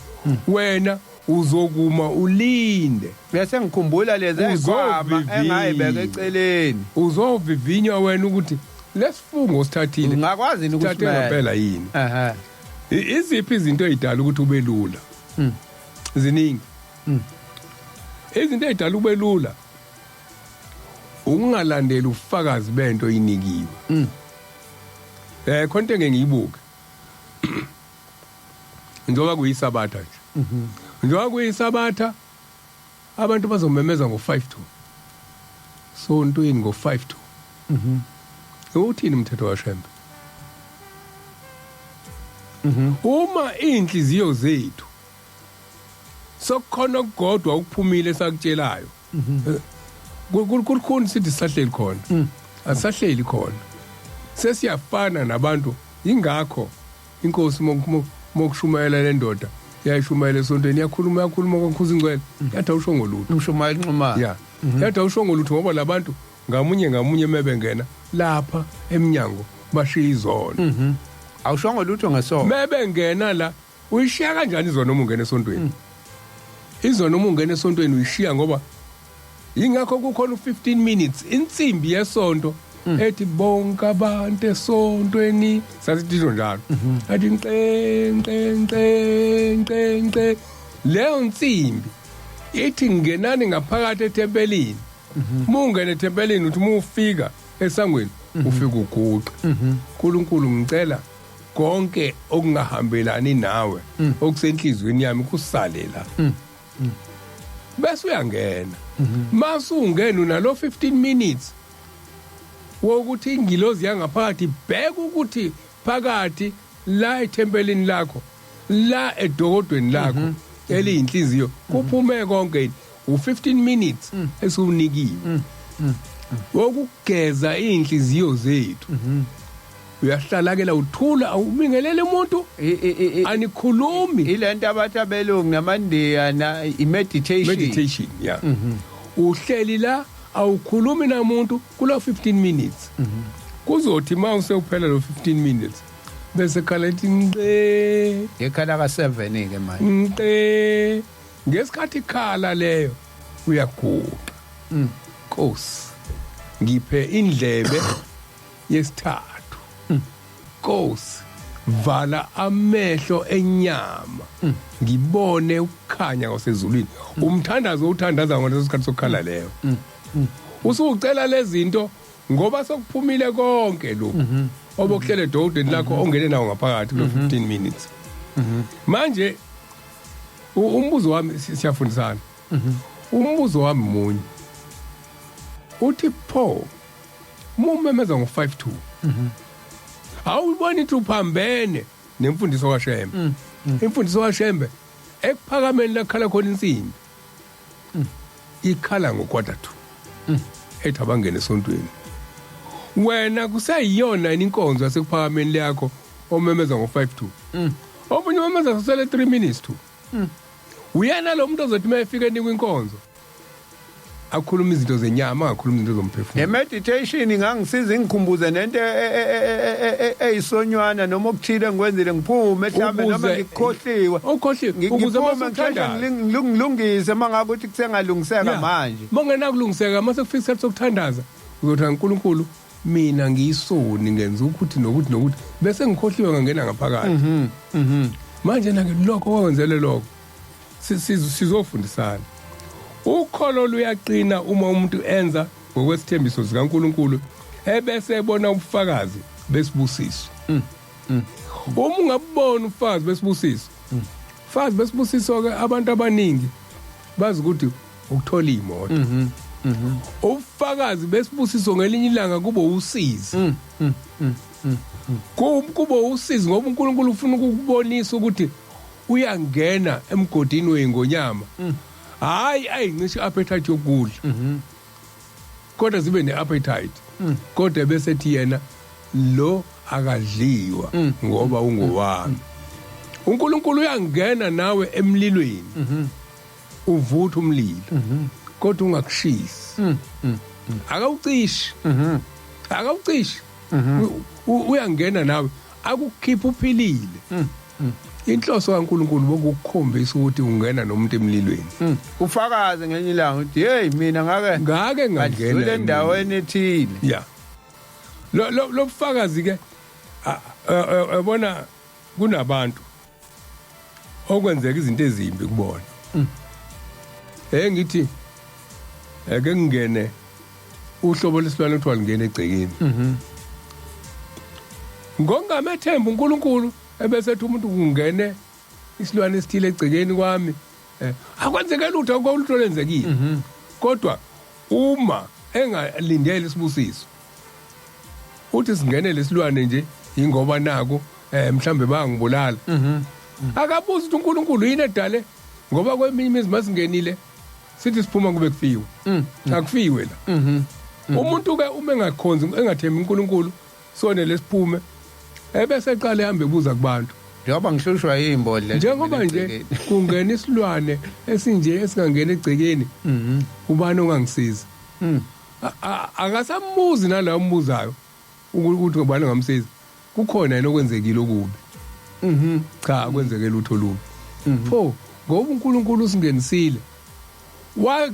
Wena uzokuma ulinde. Bese ngikhumbula lezi ezikhwama engayibeka eceleni. Uzovivinywa wena ukuthi lesifungo osithathile Ungakwazi yini sithathe ukusimela? Ngempela yini. Ehhe. Iziphi izinto ezidala ukuthi ube lula? Ziningi izinto ezidala ube lula. Ukungalandeli ubufakazi bento oyinikiwe. Khona into engeke ngiyibuke njengoba kuyisabatha nje, njengoba kuyisabatha abantu bazomemeza ngo-5 to sontweni, ngo-5 to. Uthini umthetho kaShembe? Uma inhliziyo zethu sokukhona okugodwa ukuphumile sakutshelayo, kukhona sithi sisahleli khona, asahleli khona, sesiyafana nabantu. Ingakho inkosi mokushumayela le ndoda yayishumayela esontweni, yakhuluma, yakhuluma kwaKhuza ingcwele, yathi awusho ngolutho. Umshumayeli Nxumalo. Ya, yathi awusho ngolutho ngoba labantu ngamunye ngamunye mebengena lapha eminyango bashiya izono. Awushongo lutho ngesonto. Mebengena la, uyishiya kanjani izono uma ungena esontweni? Izono uma ungena esontweni uyishiya, ngoba ingakho kukhona u-15 minutes insimbi yesonto ethi bonke abantu esontweni, sasithi isho njalo, athi nqe nqe nqe nqe nqe. Leyo nsimbi ithi ngenani ngaphakathi ethempelini. Uma ungena ethempelini, uthi uma ufika esangweni ufika uguqe, uNkulunkulu ngicela konke okungahambelani nawe okusenhlizweni yami kusale la, bese uyangena. Mase ungena unalo 15 minutes wokuthi ingilozi yangaphakathi bheka ukuthi phakathi la ethempelini lakho, la edokodweni lakho eliyinhliziyo, kuphume konke. U15 minutes esiwunikiwe wokugeza inhliziyo zethu. Uyahlala ke la, uthula, awubingelele umuntu, anikhulumi. Ilento abathi abelungu namandiya na i-meditation. Meditation, yeah. Uhleli la, awukhulumi namuntu kulo 15 minutes. Kuzothi uma usekuphela lo 15 minutes bese khala ethi nqe. Ikhala ka-7 ke manje. Nqe. Ngesikhathi ikhala leyo uyaguqa, Nkosi ngiphe indlebe yesithathu, Nkosi vala amehlo enyama ngibone ukukhanya kwasezulwini. Umthandazo uthandaza ngaleso sikhathi sokukhala leyo, usucela lezi zinto ngoba sokuphumile konke lokhu obokuhlele edokodweni lakho ongene nawo ngaphakathi kulo 15 minutes. Manje umbuzo wami, siyafundisana, umbuzo wami munye, uthi pho mumemeza ngo-5 2, awuboni ukuthi uphambene nemfundiso kaShembe? Imfundiso kaShembe ekuphakameni lakhala khona insimbi ikhala ngo-quarter to ethi abangene esontweni. Wena kuseyiyona yini inkonzo yasekuphakameni lakho omemeza ngo-5 to? Omunye umemeza sasele 3 minutes to. Uyena lo muntu ozothi uma efika enikwa inkonzo. Akhuluma izinto zenyama, angakhuluma izinto Le zomphefumulo. Meditation ingangisiza ingikhumbuze nento eyisonywana noma okuthile engikwenzile, ngiphume mhlambe noma ngikhohliwe. Ukhohliwe ukuze Ngiphume masuthandaza. ngisheshe ngilungise mangabe ukuthi kusengalungiseka manje. Mongenakulungiseka mase kufika isikhathi sokuthandaza, uzothi, "UNkulunkulu, mina ngiyisoni, ngenza ukuthi nokuthi nokuthi, bese ngikhohliwe, ngangena ngaphakathi manje na ke lokho kwenzele lokho." Sizofundisana. Ukholo luyaqina uma umuntu enza ngokwesithembiso sikaNkuluNkulu ebese ebona ubufakazi besibusiso. Uma ungabona ubufakazi besibusiso, fakazi besibusiso ke, abantu abaningi bazi ukuthi ukuthola imoto. Ubufakazi besibusiso ngelinye ilanga kube usizi, kube usizi, ngoba uNkulunkulu ufuna ukukubonisa ukuthi uyangena emgodini wengonyama, hayi ayincishe appetite yokudla, kodwa zibe ne-appetite, kodwa bese ethi yena lo akadliwa ngoba ungowami. uNkulunkulu uyangena nawe emlilweni, uvutha umlilo, kodwa ungakushisi, akawucishi, akawucishi. Uyangena nawe akukhipha uphilile. Inhloso kaNkulunkulu bokukukhombisa ukuthi ungena nomuntu emlilweni. Ufakaze ngenye ilanga ukuthi, "Hey, mina ngake ngake ngadlula ngangena endaweni ethile." Ya, lo bufakazi ke, yabona, kunabantu okwenzeka izinto ezimbi kubona. Ngithi ake ngingene uhlobo lesilwane kuthiwa lingena egcekeni ngongamethemba uNkulunkulu, ebese ethi umuntu kungene isilwane esithile egcekeni kwami, akwenzeke lutho, akukho lutho lenzekile. Kodwa uma engalindele isibusiso, uthi singene lesilwane nje ingoba naku mhlambe bayangibulala. Akabuza ukuthi uNkulunkulu yini edale, ngoba kweminye imizi masingenile sithi siphuma kube kufiwe, akufiwe la. Umuntu ke uma engakhonzi, engathembi uNkulunkulu, sone lesiphume ebese eqala ehambe ebuza kubantu. Njengoba ngihlushwa yimbodlela. Njengoba nje kungena isilwane esinje esingangena egcekeni, ubani ongangisiza? Akasambuzi nala umbuzayo ukuthi ngubani ongamsiza, kukhona yena okwenzekile okubi. Cha, kwenzeke lutho lubi pho, ngoba uNkulunkulu usingenisile,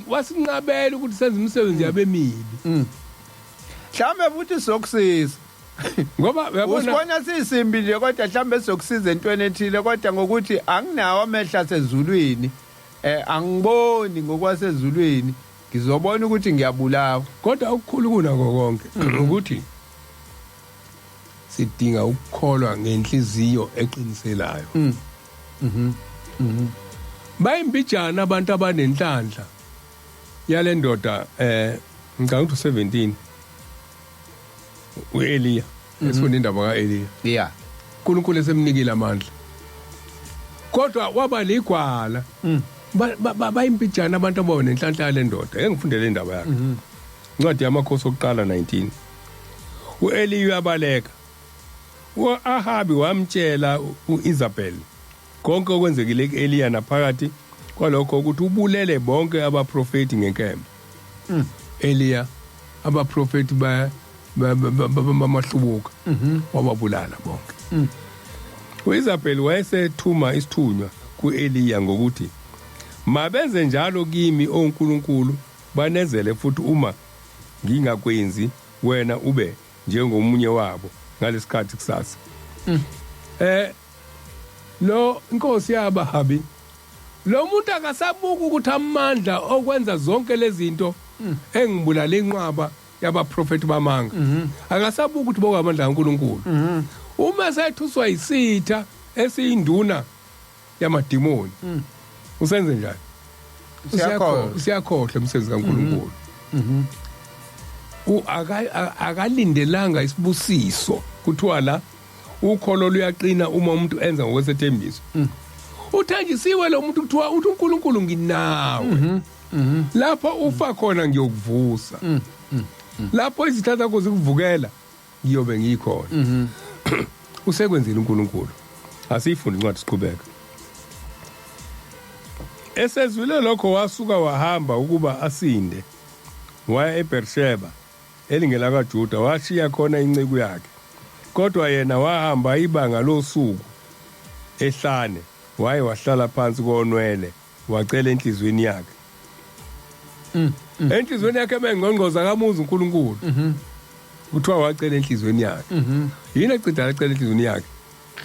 wasinqabela ukuthi senze imisebenzi yabemibi. Mhlambe futhi sokusiza. Ngoba uyabona, Usibona sisimbi nje, kodwa mhlambe sokusiza entweni ethile, kodwa ngokuthi anginawo amehla asezulwini, angiboni ngokwasezulwini, ngizobona ukuthi ngiyabulawa. Kodwa okukhulu kunako konke ukuthi sidinga ukukholwa ngenhliziyo eqiniselayo. Bayimbijana abantu abanenhlanhla yale ndoda, ngicabanga ukuthi 17, uEliya, esifunda indaba kaEliya. uNkulunkulu esemnikile amandla, kodwa waba ligwala. Bayimbijana abantu ababa nenhlanhla yale ndoda. Engifundele indaba yakhe, incwadi yamakhosi okuqala 19. uEliya uyabaleka. uAhabi wamtshela uIsabel konke okwenzekile kuEliya, naphakathi kwalokho ukuthi ubulele bonke abaprofeti ngenkemba. Eliya, abaprofeti ba bamahlubuka, wababulala bonke. uIsabel wayesethuma isithunywa kuEliya ngokuthi, "Mabenze njalo kimi oNkulunkulu, banezele futhi, uma ngingakwenzi wena ube njengomunye wabo ngalesikhathi kusasa." Lo inkosi yabahabi, lo muntu akasabuka ukuthi amandla okwenza zonke lezi zinto engibulala inqwaba yabaprofeti bamanga, akasabuka ukuthi bokamandla kaNkuluNkulu. Uma sethuswa isitha esiyinduna yamadimoni, usenze njani? Usiyakhohlwa. Usiyakhohlwa umsebenzi kaNkuluNkulu. Akalindelanga isibusiso. Kuthiwa la ukholo luyaqina uma umuntu enza ngokwesethembiso. Uthenjisiwe lo muntu, kuthiwa uthi uNkulunkulu, "Nginawe lapho ufa khona, ngiyokuvusa. Lapho izitha zakho zikuvukela, ngiyobe ngikhona." Usekwenzile uNkulunkulu. Asiyifunde incwadi, siqhubeka. Esezwile lokho wasuka wahamba ukuba asinde. Waya eBersheba elingelakaJuda, washiya khona inceku yakhe. Kodwa yena wahamba ibanga losuku ehlane, waye wahlala phansi konwele, wacela enhliziyweni yakhe. Enhliziyweni yakhe bengqongqoza kamuzi uNkulunkulu. Kuthiwa wacela enhliziyweni yakhe. Yini ecida acela enhliziyweni yakhe?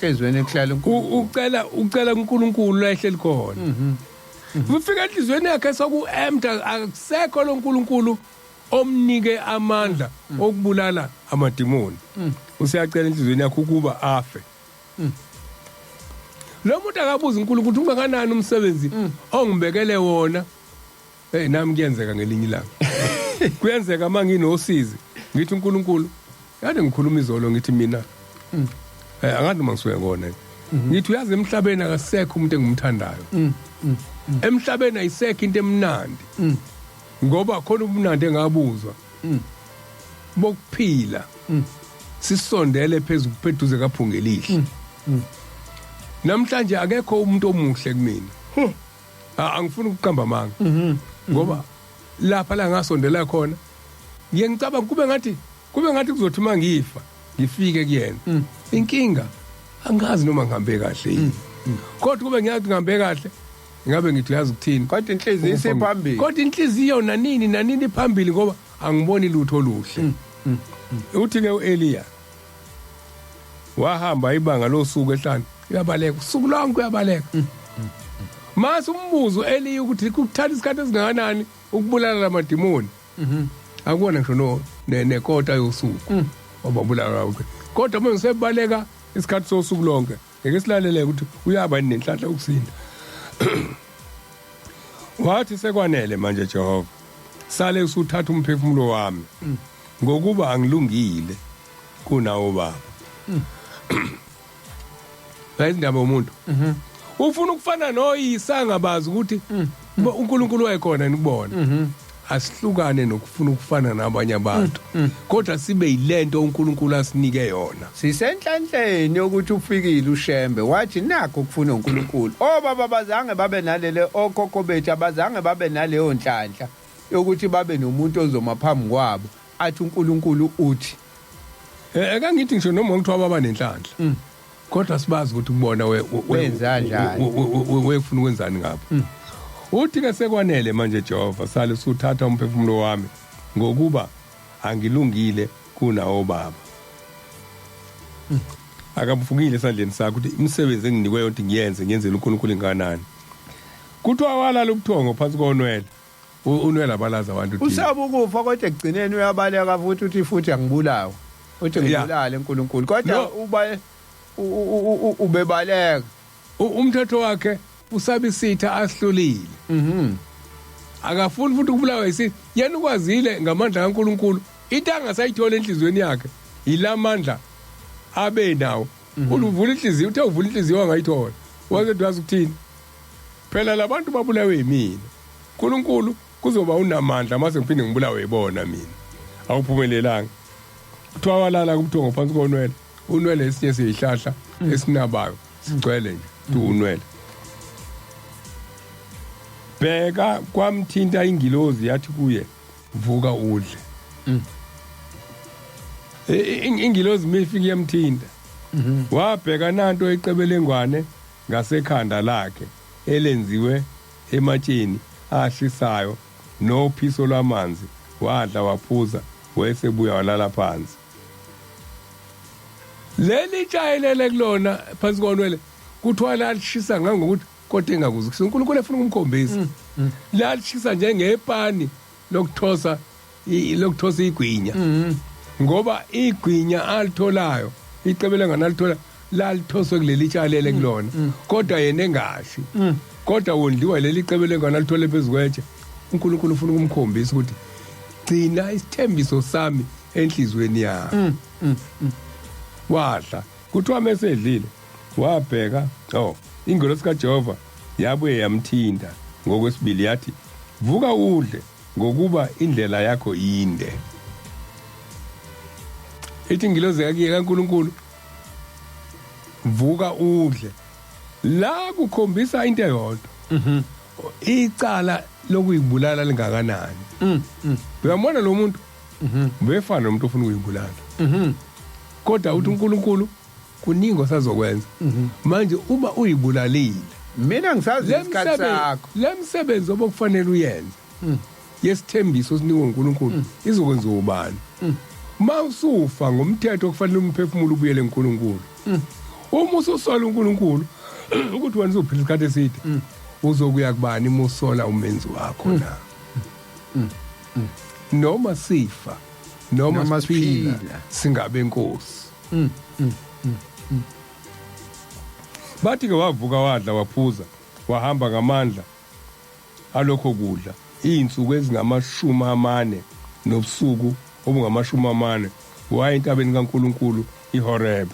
Enhliziyweni ekuhlala uNkulunkulu. Ucela uNkulunkulu la ehleli khona. Ufika enhliziyweni yakhe soku-empty, akusekho lo nkulunkulu omnike amandla okubulala amadimoni. Useyacela enhliziyweni yakhe ukuba afe. Lo muntu akabuza uNkulunkulu ukuthi ungakanani umsebenzi ongibekele wona. Hey, nami kuyenzeka ngelinye ilanga. Kuyenzeka uma nginosizi ngithi uNkulunkulu, kade ngikhuluma izolo ngithi mina angathi noma ngisuke kona. Ngithi uyazi emhlabeni akasekho umuntu engimthandayo. Emhlabeni ayisekho into emnandi. Ngoba khona ubumnandi engabuzwa. Bokuphila. Sisondele phezulu pheduze kaPhungelihle. Namhlanje akekho umuntu omuhle kumina. Angifuni ukuqamba amanga. Ngoba lapha la ngasondela khona ngiye ngicabanga kube ngathi kuzothi mangifa ngifike kuyena. Inkinga angazi noma ngihambe kahle yini. Kodwa kube ngiyazi ngihambe kahle, ngabe ngithi uyazi ukuthini. Kodwa inhliziyo isephambili. Kodwa inhliziyo nanini nanini phambili, ngoba angiboni lutho oluhle. Uthi ke uEliya wahamba ibanga losuku ehlane, uyabaleka usuku lonke, uyabaleka. Mase umbuzo Eliya ukuthi kuthatha isikhathi esingakanani ukubulala lamadimoni, akubona ngisho no nekota yosuku wababulala. Kodwa manje sebaleka isikhathi sosuku lonke. Ngeke silalele ukuthi uyaba nenhlanhla ukusinda. Wathi, "Sekwanele manje, Jehova, sale usuthatha umphefumulo wami, ngokuba angilungile kunawo baba." La indaba yomuntu ufuna ukufana noyise, angabazi ukuthi uNkulunkulu wayekhona yini kubona. Asihlukane nokufuna ukufana nabanye abantu, kodwa sibe yilento uNkulunkulu asinike yona. Sisenhlanhleni yokuthi ufikile uShembe, wathi nakho kufuna uNkulunkulu. Obaba bazange babe nalele, okhokho bethu abazange babe naleyo nhlanhla yokuthi babe nomuntu ozoma phambi kwabo athi uNkulunkulu uthi. Akangithi ngisho noma kuthiwa baba nenhlanhla, kodwa sibazi ukuthi kubona Wenza kanjani? Wefuna ukwenzani ngapho. Uthi ke, "Sekwanele manje, Jehova, sale usuthatha umphefumulo wami, ngokuba angilungile kunawo baba." Akabufukile esandleni sakho ukuthi imisebenzi enginikwe yonke ngiyenze, ngiyenzele uNkulunkulu inganani. Kuthiwa walala ubuthongo phansi konwele. Unwele abalazi abantu thina. Usaba ukufa, kodwa ekugcineni uyabaleka futhi, uthi futhi angibulawa, uthi ngibulale uNkulunkulu, kodwa No. uba ubebaleka. Umthetho wakhe usaba isitha asihlulile. Akafuni futhi ukubulawa yisitha. Yena ukwazile ngamandla kaNkuluNkulu. Into angasayithola enhliziyweni yakhe yilamandla abe nawo. Uvula inhliziyo, uthe uvula inhliziyo angayithola. Waze wazi ukuthini? Phela labantu babulawe yimina. uNkulunkulu kuzoba unamandla mase ngiphinde ngibulawe yibona mina. Awuphumelelanga. Kuthiwa walala kubuthongo phansi konwele. Unwele esinye siyihlahla esinabayo, sigcwele nje tu unwele. Bheka, kwamthinta ingilozi, yathi kuye, "Vuka udle." Ingilozi mifike yamthinta, wabheka nanto iqebelengwane ngasekhanda lakhe elenziwe ematsheni ashisayo nophiso lwamanzi. Wadla, waphuza, wayesebuya walala phansi. Leli tshayelele kulona phansi konwele, kuthiwa lalishisa ngangokuthi kodwa engakuzi ukuthi uNkulunkulu efuna ukumkhombisa, lalishisa njengepani lokuthosa igwinya, ngoba igwinya alitholayo, iqebelengwane alithola, lalithoswe kuleli tshalele kulona, kodwa yena engashi, kodwa wondliwa leli qebelengwane alithole phezu kwetshe. uNkulunkulu ufuna ukumkhombisa ukuthi gcina isithembiso sami enhliziyweni yakho. Wadla, kuthiwa mesedlile wabheka, oh, ingelosi kaJehova yabuye yamthinta ngokwesibili, yathi, "Vuka udle, ngokuba indlela yakho inde." Ithi ingilozi yakiye kaNkuluNkulu, "Vuka udle." La kukhombisa into eyodwa. Icala lokuyibulala lingakanani? Uyamona lo muntu ubefana nomuntu ofuna ukuyibulala, kodwa uthi uNkulunkulu kuningi osazokwenza manje uma uyibulalile. Mina ngisazi isikhathi sakho. Lemsebenzi obokufanele uyenze yesithembiso osinikwe uNkulunkulu izokwenziwa ubani uma usufa? Ngomthetho okufanele umphefumulo ubuyele kuNkulunkulu. Uma ususola uNkulunkulu ukuthi wena uzophila isikhathi eside, uzokuya kubani uma usola umenzi wakho na? Noma sifa noma noma siphila, siphila. Singabe inkosi. Bathi ke wavuka, wadla, waphuza, wahamba ngamandla alokho kudla izinsuku ezingama-40 nobusuku obungama-40, waya entabeni kaNkuluNkulu iHorebe.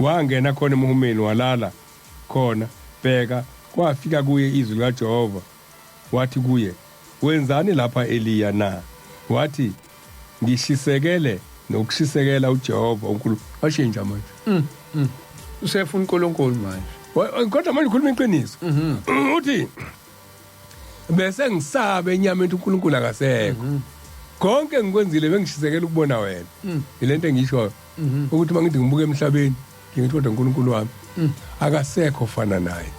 Wangena khona emhumeni, walala khona. Bheka, kwafika kuye izwi likaJehova, wathi kuye, "Wenzani lapha, Eliya, na?" Wathi, "Ngishisekele nokushisekela uJehova uNkulunkulu." Washintsha manje. Usefuna uNkulunkulu manje. Kodwa manje ukhuluma iqiniso, uthi bese ngisabe enyameni ukuthi uNkulunkulu akasekho. Konke ngikwenzile bengishisekela ukubona wena. Ilento engishoyo ukuthi mangithi ngibuke emhlabeni, ngithi kodwa uNkulunkulu wami akasekho ofana naye,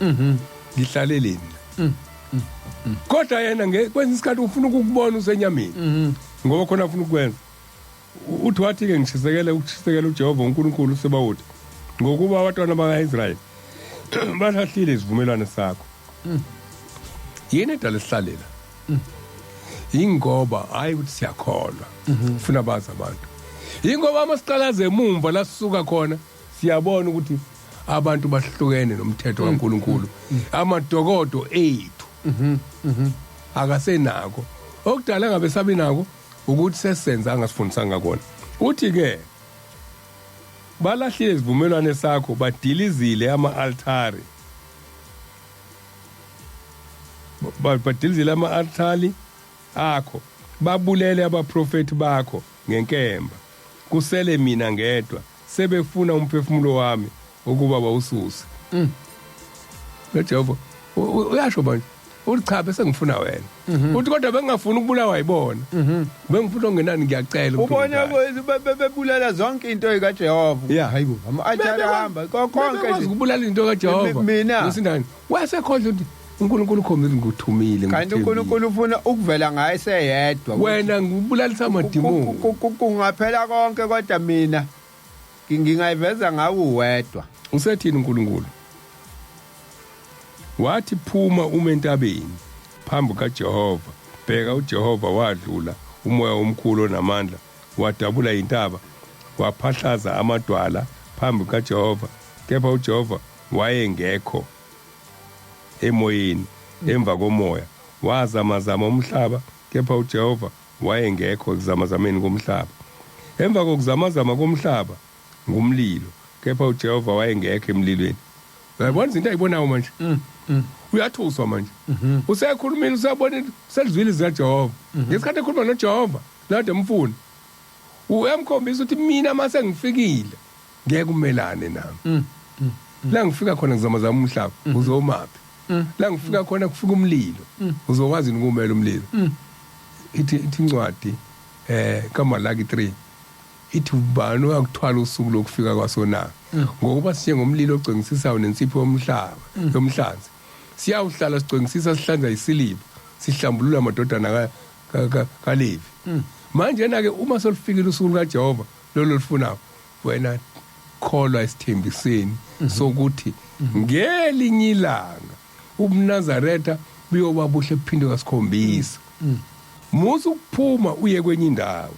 ngihlaleleni? Kodwa yena kwesinye isikhathi ufuna ukukubona usenyameni, ngoba khona afuna ukukwenza. Uthi wathi ke, "Ngishisekele ukushisekela uJehova uNkulunkulu Sebawoti, ngokuba abantwana bakaIsrayeli balahlile isivumelwano sakho." Yini edala sihlalela? Ingoba hayi ukuthi siyakholwa, ufuna bazi abantu, ingoba masiqalaze emumva la sisuka khona, siyabona ukuthi abantu bahlukene nomthetho kaNkuluNkulu. Amadokodo ethu akasenako okudala, ngabe sabi nako ukuthi sesenza angasifundisanga kona. Uthi ke balahlile isivumelwano sakho, badilizile ama-altari, badilizile ama-altari akho, babulele abaprofeti bakho ngenkemba, kusele mina ngedwa, sebefuna umphefumulo wami ukuba bawususe. LoJehova uyasho manje, uthi cha, bese ngifuna wena. Uthi kodwa bengingafuni ukubulawa yibona, bengifuna okungenani, ngiyacela ukuthi Ubona ungibulale. Bebulala zonke into kaJehova. Hayibo, ama-altare ahamba konke Bebekwazi nje. ukubulala into kaJehova. Mina- Usindani wasekhohlwa ukuthi uNkulunkulu ukhombisa, ngikuthumile, Kanti ngikuthembile. uNkulunkulu ufuna ukuvela ngaye seyedwa. Wena ngikubulalisa amadimoni. Kungaphela konke, kodwa mina ngingayiveza ngawe uwedwa. Usethini uNkulunkulu? Wathi, "Phuma ume entabeni phambi kaJehova." Bheka, uJehova wadlula, umoya omkhulu onamandla wadabula intaba, waphahlaza amadwala phambi kaJehova, kepha uJehova wayengekho emoyeni. Emva komoya wazamazama umhlaba, kepha uJehova wayengekho ekuzamazameni komhlaba. Emva kokuzamazama komhlaba ngumlilo, kepha uJehova wayengekho emlilweni. Uyabona izinto ayibonayo manje, uyathuswa manje, usekhulumile, usebonile, selizwile izwi likaJehova. Ngesikhathi ekhuluma noJehova lade emfuna, uyamkhombisa ukuthi mina mase ngifikile ngeke umelane nami. La ngifika khona ngizamazama umhlaba, uzomaphi? La ngifika khona kufika umlilo, uzokwazi ukumela umlilo? Ithi incwadi kaMalaki 3, ithi ubani oyakuthwala usuku lokufika kwaso na? Ngokuba sinjengomlilo ogcwengisisayo nensipho yomhlaba yomhlanzi, siyawuhlala sigcwengisisa, sihlanza isiliva, sihlambulula amadodana kaLevi. Manje na ke uma solufikile usuku lukaJehova lolo lufunayo, wena kholwa esithembiseni sokuthi ngelinye ilanga ubuNazaretha buyoba buhle buphinde kasikhombisa. Musa ukuphuma uye kwenye indawo.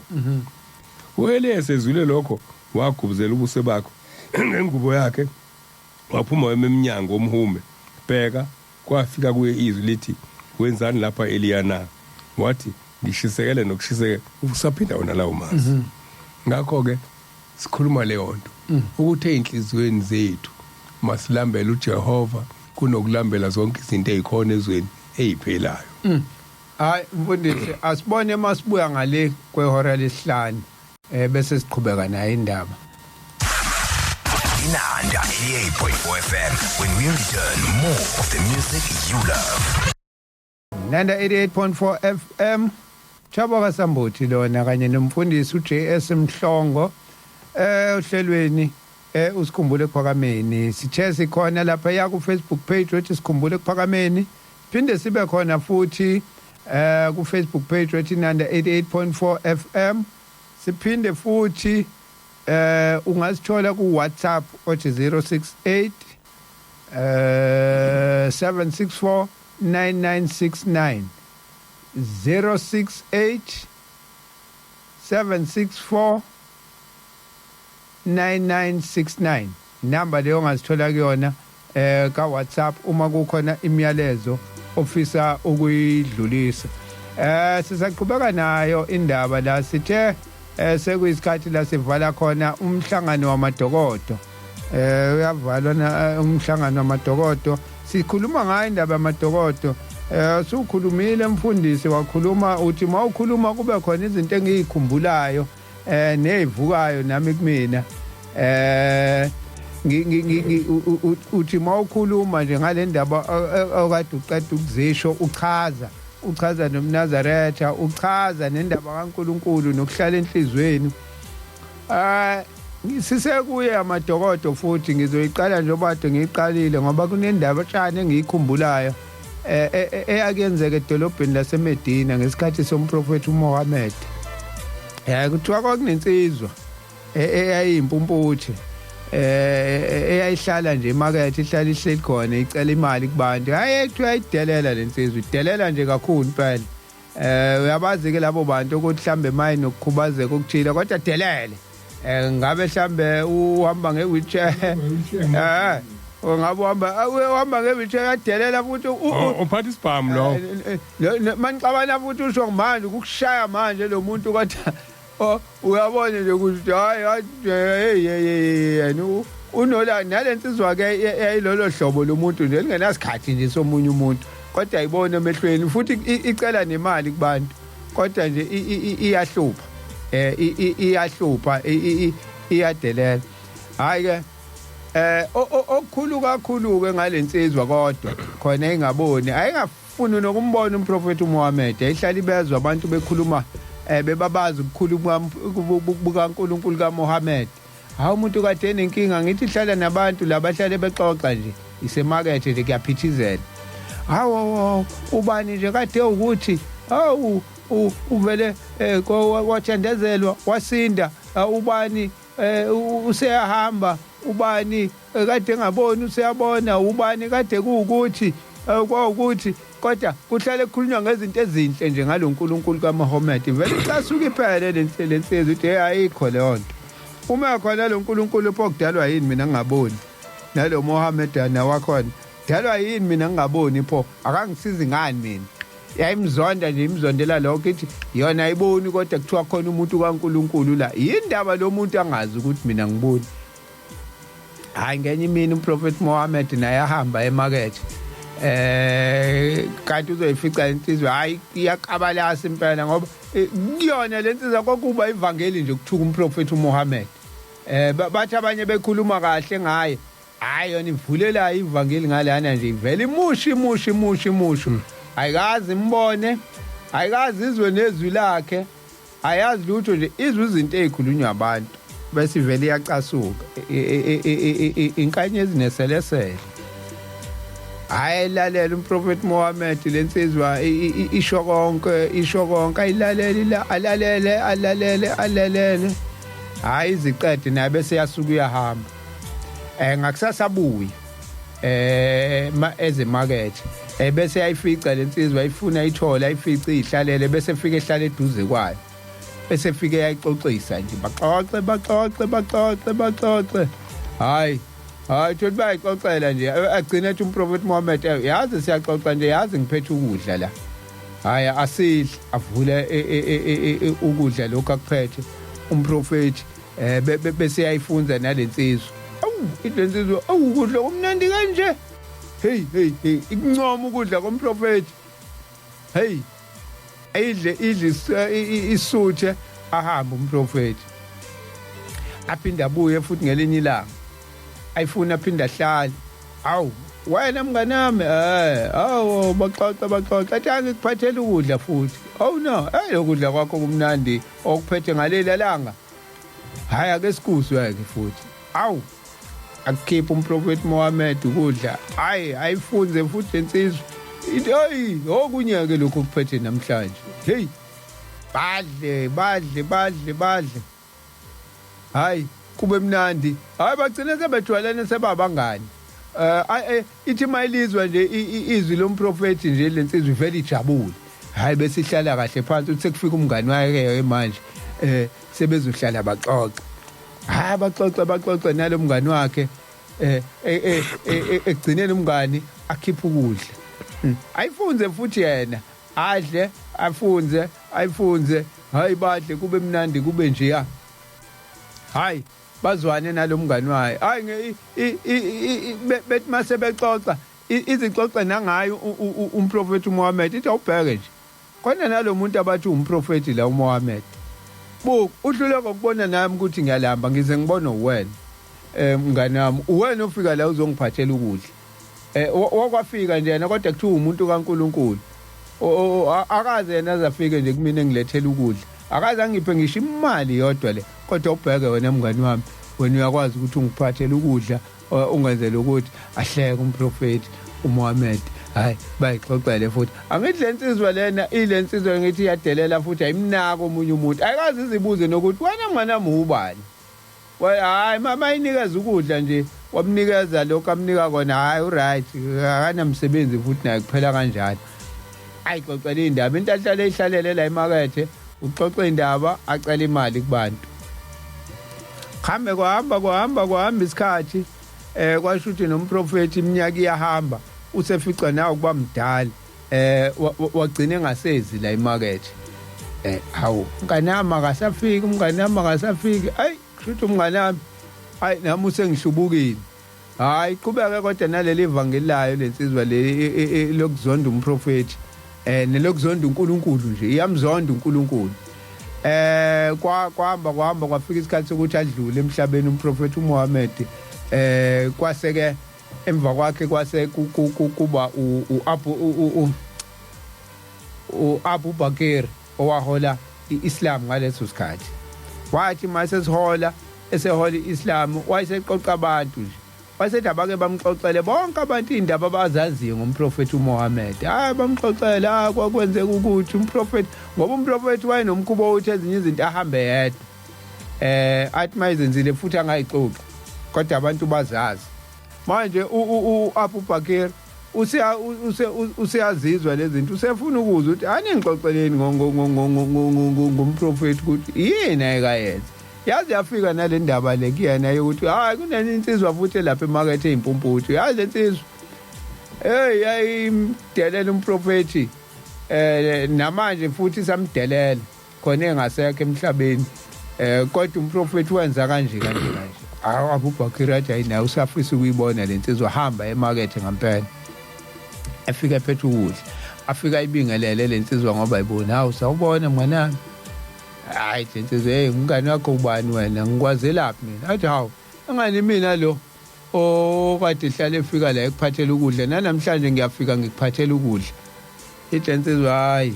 uEliya sezwile lokho, wagubuzela ubuso bakhe ngengubo yakhe, waphuma wema emnyango womhume. Bheka, kwafika kuye izwi lithi, "Wenzani lapha, Eliya, na?" Wathi, "Ngishisekele nokushisekela." Usaphinda wona lawo mazwi. Ngakho ke sikhuluma leyo nto ukuthi ey'nhliziyweni zethu masilambele uJehova kunokulambela zonke izinto ey'khona ezweni ey'phelayo. Hayi mfundisi, asibone masibuya ngale kwehora lesihlanu, bese siqhubeka nayo indaba. Inanda 88.4 FM. When we return, more of the music you love. Nanda 88.4 FM. Thabo kaSambuthi lona kanye nomfundisi uJS Mhlongo ohlelweni usikhumbule ekuphakameni. Sithe sikhona lapha ya ku Facebook page wethi sikhumbule ekuphakameni. Phinde sibe khona futhi ku Facebook page wethi Nanda 88.4 FM. Siphinde futhi ungasithola ku WhatsApp othi 068 764 9969, 068 764 9969, inamba leyo ongazithola kuyona ka WhatsApp uma kukhona imiyalezo ofisa ukuyidlulisa. Sisaqhubeka nayo indaba la sithe sekuyisikhathi la sivala khona umhlangano wamadokodo. Uyavalwa na umhlangano wamadokodo? Sikhuluma ngayo indaba yamadokodo. Sukhulumile mfundisi, wakhuluma uthi mawukhuluma kube khona izinto engiyikhumbulayo nezivukayo nami kumina. Uthi mawukhuluma nje ngale ndaba okade uqeda ukuzisho, uchaza nomNazaretha, uchaza nendaba kaNkuluNkulu nokuhlala enhlizweni. Sisekuye amadokodo futhi ngizoyiqala njengoba kade ngiyiqalile, ngoba kunendaba tshani engiyikhumbulayo eyakuyenzeka edolobheni laseMedina ngesikhathi somprofethi uMohammed. Kuthiwa kwakunensizwa eyayimpumputhe eyayihlala nje emakethe, ihlala ihleli khona icela imali kubantu. Hayi, kuthiwa ayidelela lensizwa, idelela nje kakhulu impela. Uyabazi ke labo bantu ukuthi mhlambe maye nokukhubazeka okuthile kodwa delele. Ngabe mhlambe uhamba nge-wheelchair, ungabe uhamba nge-wheelchair, uyadelela futhi. Uphatha isibhamu lo. Manixabana futhi usho manje ukukushaya manje lo muntu, kodwa uyabona nje ukuthi hayi hayi, hey hey hey, yena unola nalensizwa ke yayilolo hlobo lomuntu nje lingenasikhathi nje somunye umuntu, kodwa ayibona emehlweni futhi icela nemali kubantu, kodwa nje iyahlupha, iyahlupha, iyadelela. Hayi ke, okukhulu kakhulu ke ngalensizwa kodwa khona ingaboni, ayingafuni nokumbona umprofeti uMuhammad. Ayihlala ibezwa abantu bekhuluma bebabaza ubukhulu bukaNkulunkulu kaMuhammad. Hawu, umuntu kade enenkinga, ngithi hlala nabantu labahlale bexoxa nje, isemakethe nje kuyaphithizela. Hawu, ubani nje kade ukuthi hawu uvele wathandazelwa wasinda, ubani useyahamba, ubani kade engaboni useyabona, ubani kade kuwukuthi kwawukuthi, kodwa kuhlale kukhulunywa ngezinto ezinhle nje ngalo nkulunkulu kaMuhammad. Vele icasuka iphele lensizwa, ithi hey, ayikho leyo nto. Uma khona lo nkulunkulu pho kudalwa yini mina ngingaboni? Nalo Muhammad nawakhona dalwa yini mina ngingaboni pho? Akangisizi ngani mina? Yayimzonda nje, imzondela lokho, ithi yona ayiboni kodwa kuthiwa khona umuntu kaNkulunkulu la. Yindaba lo muntu angazi ukuthi mina ngiboni? Hayi, ngenye imini umprofeti Muhammad naye ahamba emakethe, kanti uzoyifica insizwa. Hayi, iyakabalasa impela, ngoba kuyona lensizwa kwakuba ivangeli nje ukuthuka umprofeti uMuhammad. Bathi abanye bekhuluma kahle ngaye, hayi, yona ivulela ivangeli ngalana nje, ivela imushi imushi imushi imushu. Ayikazi imbone, ayikazi izwe nezwi lakhe, ayazi lutho nje, izwe izinto ezikhulunywa abantu, bese ivele iyacasuka. Inkanyezi neselesele. Hayi, lalela umprofeti Muhammad, lensizwa isho konke, isho konke, ayilaleli la, alalele, alalele, alalele, hayi, iziqede naye bese yasuka uyahamba. Ngakusasa buya ma ezemakethe, bese ayifica lensizwa, ayifuna ayithole, ayifice ihlalele, bese efika ehlala eduze kwayo, bese fike yayixoxisa nje, baxoxe, baxoxe, baxoxe, baxoxe. Hayi hayi, thothi bayixoxela nje, agcine ethi umprofeti Muhammad, "Yazi siyaxoxa nje, yazi ngiphethe ukudla la, hayi asidle." Avule ukudla lokhu akuphethe umprofeti, bese yayifunza nalensizwa. Awu, lensizwa, awu, ukudla kumnandi kanje, hey hey hey, ikuncoma ukudla komprofeti. Hey, ayidle, idle isuthe, ahambe umprofeti, aphinde abuye futhi ngelinye ilanga, ayifuna, aphinde ahlale. Awu, Wena mngani wami, awu baxoxa baxoxa, athi angikuphathele ukudla futhi. Oh no, lokudla kwakho kumnandi okuphethe ngaleli langa. Hayi, ake sikuzwe ke futhi. Awu, akukhipha umprofeti Muhammad ukudla. Hayi, ayifunze futhi lensizwa. Ithi hayi, okunye ke lokho okuphethe namhlanje. Hey, badle badle badle badle. Hayi, kube mnandi. Hayi, bagcine sebejwayelene sebabangani. Ithi mayilizwa nje izwi lomprofeti nje lensizwa ivele ijabule. Hayi, bese ihlala kahle phansi, uthi sekufika umngani wakhe manje, sebezohlala baxoxe. Hayi, baxoxe baxoxe nalo mngani wakhe, ekugcineni umngani akhipha ukudla. Ayifunze futhi yena, adle, afunze, ayifunze. Hayi, badle kube mnandi kube nje ya. Hayi, bazwane nalo mngani wayo. Hayi, bethi mase bexoxa, izixoxe nangayo umprofeti uMuhammad. Ithi awubheke nje khona nalo muntu abathi umprofeti la uMuhammad, buka uhluleka ukubona nami ukuthi ngiyalamba, ngize ngibone uwena, mngani wami, uwena ofika la uzongiphathela ukudla. Wakwafika nje yena, kodwa kuthiwa umuntu kaNkuluNkulu. Akaze yena azafike nje kumina engilethela ukudla, akaze angiphe ngisho imali yodwa le, kodwa ubheke wena mngani wami, wena uyakwazi ukuthi ungiphathele ukudla, ungenzele ukuthi. Ahleke umprofeti uMuhammad. Hayi, bayixoxele futhi. Angithi lensizwa lena, ilensizwa ngithi iyadelela futhi ayimnako omunye umuntu, ayikazi izibuze nokuthi wena mngani wami ubani. Hayi, mayinikeza ukudla nje, wamnikeza lokho amnika kona, hayi, uright, akanamsebenzi futhi naye, kuphela kanjalo. Ayixoxela indaba, into ahlale ihlalele la emakethe, uxoxa indaba, acela imali kubantu. Khambe kwahamba kwahamba kwahamba isikhathi, kwasho ukuthi nomprofeti iminyaka iyahamba, usefica nawe kuba mdala, wagcina engasezi la emakethe. Hawu, mngani wami akasafiki, umngani wami akasafiki. Ayi, kusho umngani wami, hayi, nami usengihlubukile. Hayi, qhubeke kodwa naleli ivangeli layo lensizwa le lokuzonda umprofeti, nelokuzonda uNkulunkulu nje, iyamzonda uNkulunkulu. Kwahamba kwahamba kwafika isikhathi sokuthi adlule emhlabeni umprofeti uMuhammad. Kwase ke emva kwakhe kwase kuba u-Abu Bakr owahola i-Islam ngaleso sikhathi. Wathi mase sihola, esehola i-Islam, wayeseqoqa abantu nje, wayesethi abake bamxoxele bonke abantu indaba abazaziyo ngomprofeti uMuhammad. Hayi, bamxoxele, ah, kwakwenzeka ukuthi umprofeti, ngoba umprofeti wayenomkhuba wokuthi ezinye izinto ahambe yedwa, athi mayizenzile futhi angayixoxi, kodwa abantu bazazi. Manje u-Abu Bakr useyazizwa lezi zinto, usefuna ukuzwa ukuthi aningixoxeleni ngomprofeti ukuthi yini ayekayenza. Yazi yafika nale ndaba le kuyena yokuthi hayi, kunenye insizwa futhi lapha emakethe eyimpumputhu. Yazi le nsizwa, hey, yayimdelela umprofeti, namanje futhi samdelela khona engasekho emhlabeni, kodwa umprofeti wenza kanje kanje kanje. Awu, Abu Bakr athi hayi, naye usafisa ukuyibona le nsizwa. Hamba emakethe ngempela, efika ephethe ukudla, afika ayibingelele le nsizwa ngoba ayibona. Hawu, sawubona mnganami. Hayi, le nsizwa, hey, umngani wakho ubani wena, ngikwazelaphi mina? Athi hawu, engani mina lo okade ihlale efika la ekuphathela ukudla, nanamhlanje ngiyafika ngikuphathela ukudla. Ithi lensizwa, hayi,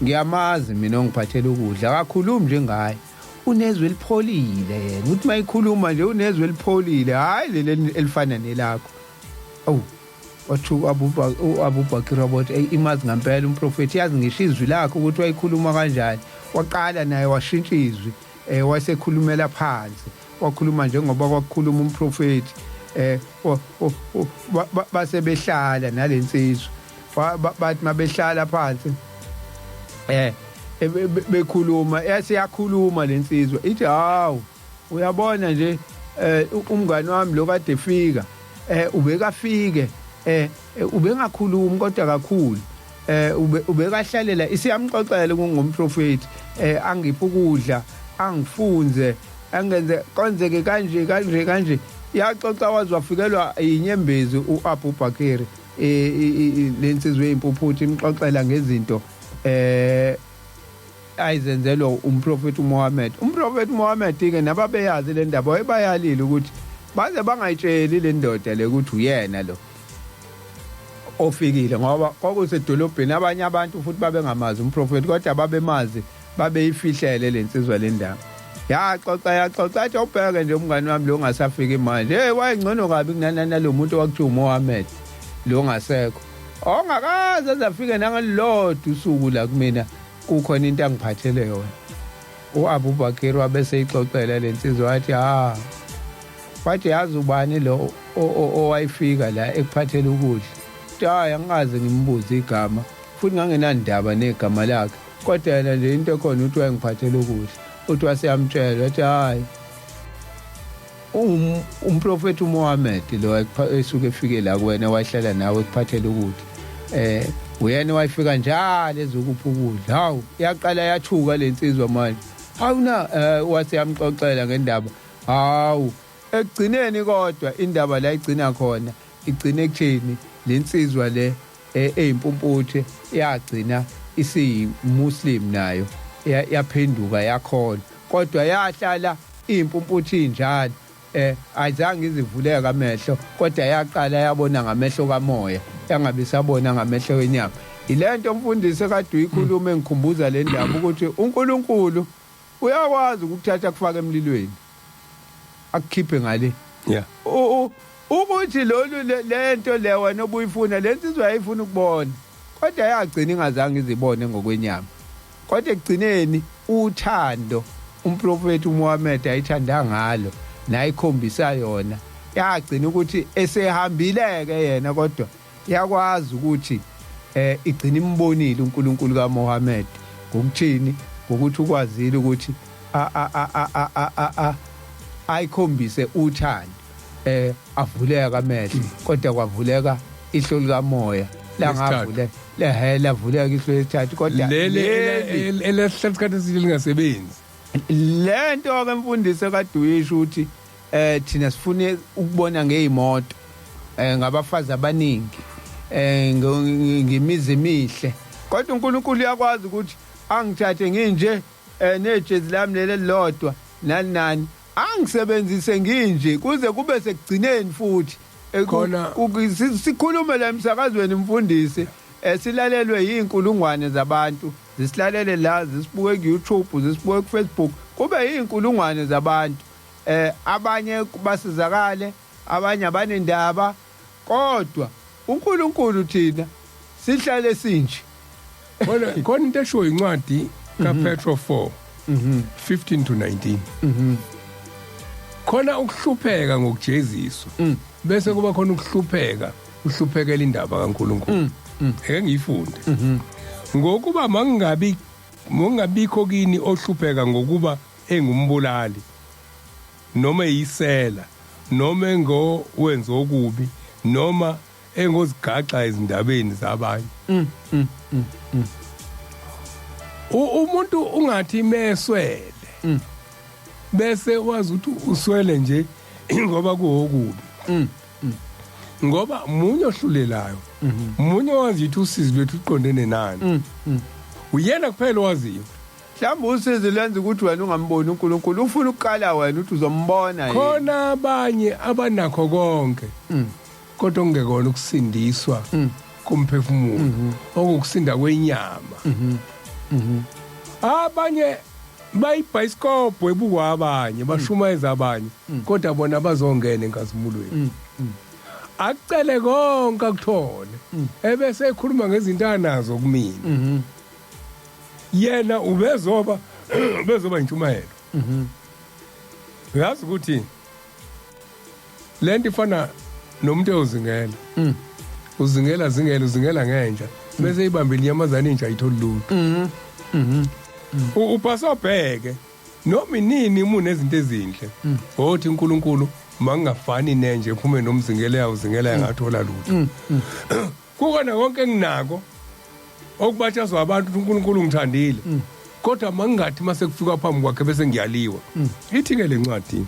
ngiyamazi mina ongiphathela ukudla, akakhulumi njengaye, unezwi elipholile yena, uthi mayikhuluma nje unezwi elipholile, hayi leli elifana nelakho. Awu, wathuka u-Abu Bakr, wabothi eyi, imazi ngempela umprofethi, yazi ngisho izwi lakhe ukuthi wayikhuluma kanjani. Waqala naye washintsha izwi, wayesekhulumela phansi, wakhuluma njengoba kwakukhuluma umprofethi. Base behlala nalensizwa, bathi mabehlala phansi bekhuluma, yasiyakhuluma lensizwa ithi, hawu, uyabona nje, umngani wami lo kade efika, ubekafike, ubengakhulumi kodwa kakhulu, ubekahlalela, isiyamxoxela ngomprofeti, angiphe ukudla, angifunze, angenze kwenzeke kanje kanje kanje. Yaxoxa waze wafikelwa inyembezi uAbu Bakr, lensizwe eyimpuphuthu imxoxela ngezinto ayizenzelwa umprofeti uMuhammad. Umprofeti uMuhammad ke nababeyazi le ndaba wayebayalile ukuthi baze bangayitsheli le ndoda le ukuthi uyena lo. Ofikile ngoba kwakusedolobheni, abanye abantu futhi babengamazi umprofeti, kodwa babemazi, babeyifihlele lensizwa le ndaba. Yaxoxa, yaxoxa, athi awubheke nje umngani wami lo ngasafiki manje. Hey, wayengcono kabi kunanana lo muntu owakuthiwa uMohammed lo ngasekho, ongakaze azafike nangalilodwa usuku la kumina kukhona into angiphathele yona. U-Abu Bakir wabe seyixoxela lensizwa, wathi ha, wathi yazi ubani lo owayefika la ekuphathela ukudla? Hayi, angikaze ngimbuze igama futhi ngangenandaba negama lakhe, kodwa yena nje into ekhona ukuthi wayengiphathela ukudla. Uthi waseyamtshela, wathi hayi, umprofeti uMohammed lo esuke efike la kuwena, wahlala nawe ekuphathela ukudla, uyena wayefika njalo ezokupha ukudla. Hawu, yaqala yathuka lensizwa manje. Hawu na, waseyamxoxela ngendaba. Hawu, ekugcineni kodwa indaba la igcina khona, igcina ekutheni lensizwa le eyimpumputhe yagcina isiyimuslim nayo, yaphenduka yakholwa, kodwa yahlala impumputhe injalo, ayizange izivuleka amehlo, kodwa yaqala yabona ngamehlo kamoya, yangabe sabona ngamehlo enyama. Ilento mfundisi kade uyikhuluma engikhumbuza le ndaba ukuthi uNkulunkulu uyakwazi ukukuthatha kufaka emlilweni, akukhiphe ngale. Ukuthi lolu lento le wena obuyifuna, lensizwa yayifuna ukubona, kodwa yagcina ingazange izibone ngokwenyama, kodwa ekugcineni uthando umprofeti uMuhammad ayithanda ngalo nayikhombisa yona, yagcina ukuthi esehambile-ke yena, kodwa yakwazi ukuthi igcina imbonile uNkulunkulu kaMohammed. Ngokuthini? Ngokuthi ukwazile ukuthi a a a a a a a ayikhombise uthando, avuleka amehlo, kodwa kwavuleka ihlo likamoya, langavuleka lehe, lavuleka ihlo lesithathu, kodwa leli elehlala isikhathi eside lingasebenzi. Lento ke mfundisi kade uyisho ukuthi thina sifune ukubona ngezimoto, ngabafazi abaningi, ngemizi emihle, kodwa uNkulunkulu uyakwazi ukuthi angithathe nginje, nejezi lami leli lodwa nani nani, angisebenzise nginje kuze kube sekugcineni futhi. Khona Sikhulume la emsakazweni mfundisi, silalelwe yinkulungwane zabantu, zisilalele la, zisibuke ku YouTube, zisibuke ku Facebook, kube yinkulungwane zabantu, abanye basizakale, abanye abanendaba, kodwa uNkulunkulu thina sihlale sinje. Khona into eshiwo incwadi kaPetro 4 15 to 19. Khona ukuhlupheka ngokujeziswa, bese kuba khona ukuhlupheka uhluphekela indaba kaNkulunkulu. Eke ngiyifunde. Ngokuba mangingabi mongabikho kini ohlupheka ngokuba engumbulali noma eyisela noma engowenza okubi noma engozigaxa ezindabeni zabanye. Umuntu ungathi meswele bese wazi ukuthi uswele nje ngoba kuwokubi, ngoba munye ohlulelayo, munye owazi ukuthi usizi lwethu luqondene nani, uyena kuphela owaziyo. Mhlawumbe usizi lwenza ukuthi wena ungamboni uNkulunkulu, ufuna ukuqala wena ukuthi uzombona yini. Khona abanye abanakho konke, kodwa okungekona ukusindiswa komphefumulo, okukusinda kwenyama. Abanye bayibhayisikobho ebukwa abanye, bashumayeza abanye, kodwa bona bazongena enkazimulweni. Akucele konke akuthole, ebese ekhuluma ngezinto anazo kumina. Yena ubezoba intshumayelo. Uyazi ukuthi lento ifana nomuntu eyozingela, uzingela zingela, uzingela ngenja, bese ibambile inyamazane, inja ayitholi lutho. Ubhasobheke noma inini uma unezinto ezinhle, othi uNkulunkulu mangingafani nenje ephume nomzingelo, yawuzingela yangathola lutho. Kukona konke enginako okubatshazwa abantu ukuthi uNkulunkulu ungithandile, kodwa mangingathi mase kufika phambi kwakhe bese ngiyaliwa. Ithi ke lencwadi,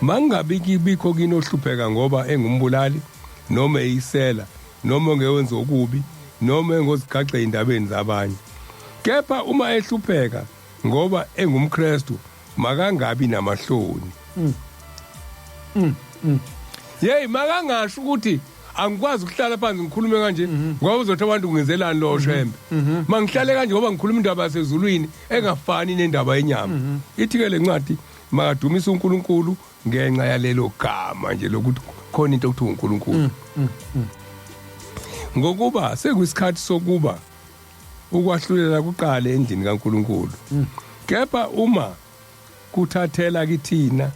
mangabi kibikho kini ohlupheka ngoba engumbulali noma eyisela noma ongewenza okubi noma engozigaxa endabeni zabanye, kepha uma ehlupheka ngoba engumKristu makangabi namahloni. Yey, makangasho ukuthi Angikwazi ukuhlala phansi ngikhulume kanje ngoba uzothi abantu ngenzelani lo Shembe. Mangihlale kanje ngoba ngikhuluma indaba yasezulwini engafani nendaba yenyama. Ithi ke lencwadi makadumise uNkulunkulu ngenxa yalelo gama nje lokuthi khona into okuthiwa uNkulunkulu. Ngokuba sekuyisikhathi sokuba ukwahlulela kuqale endlini kaNkulunkulu. Kepha uma kuthathela kithina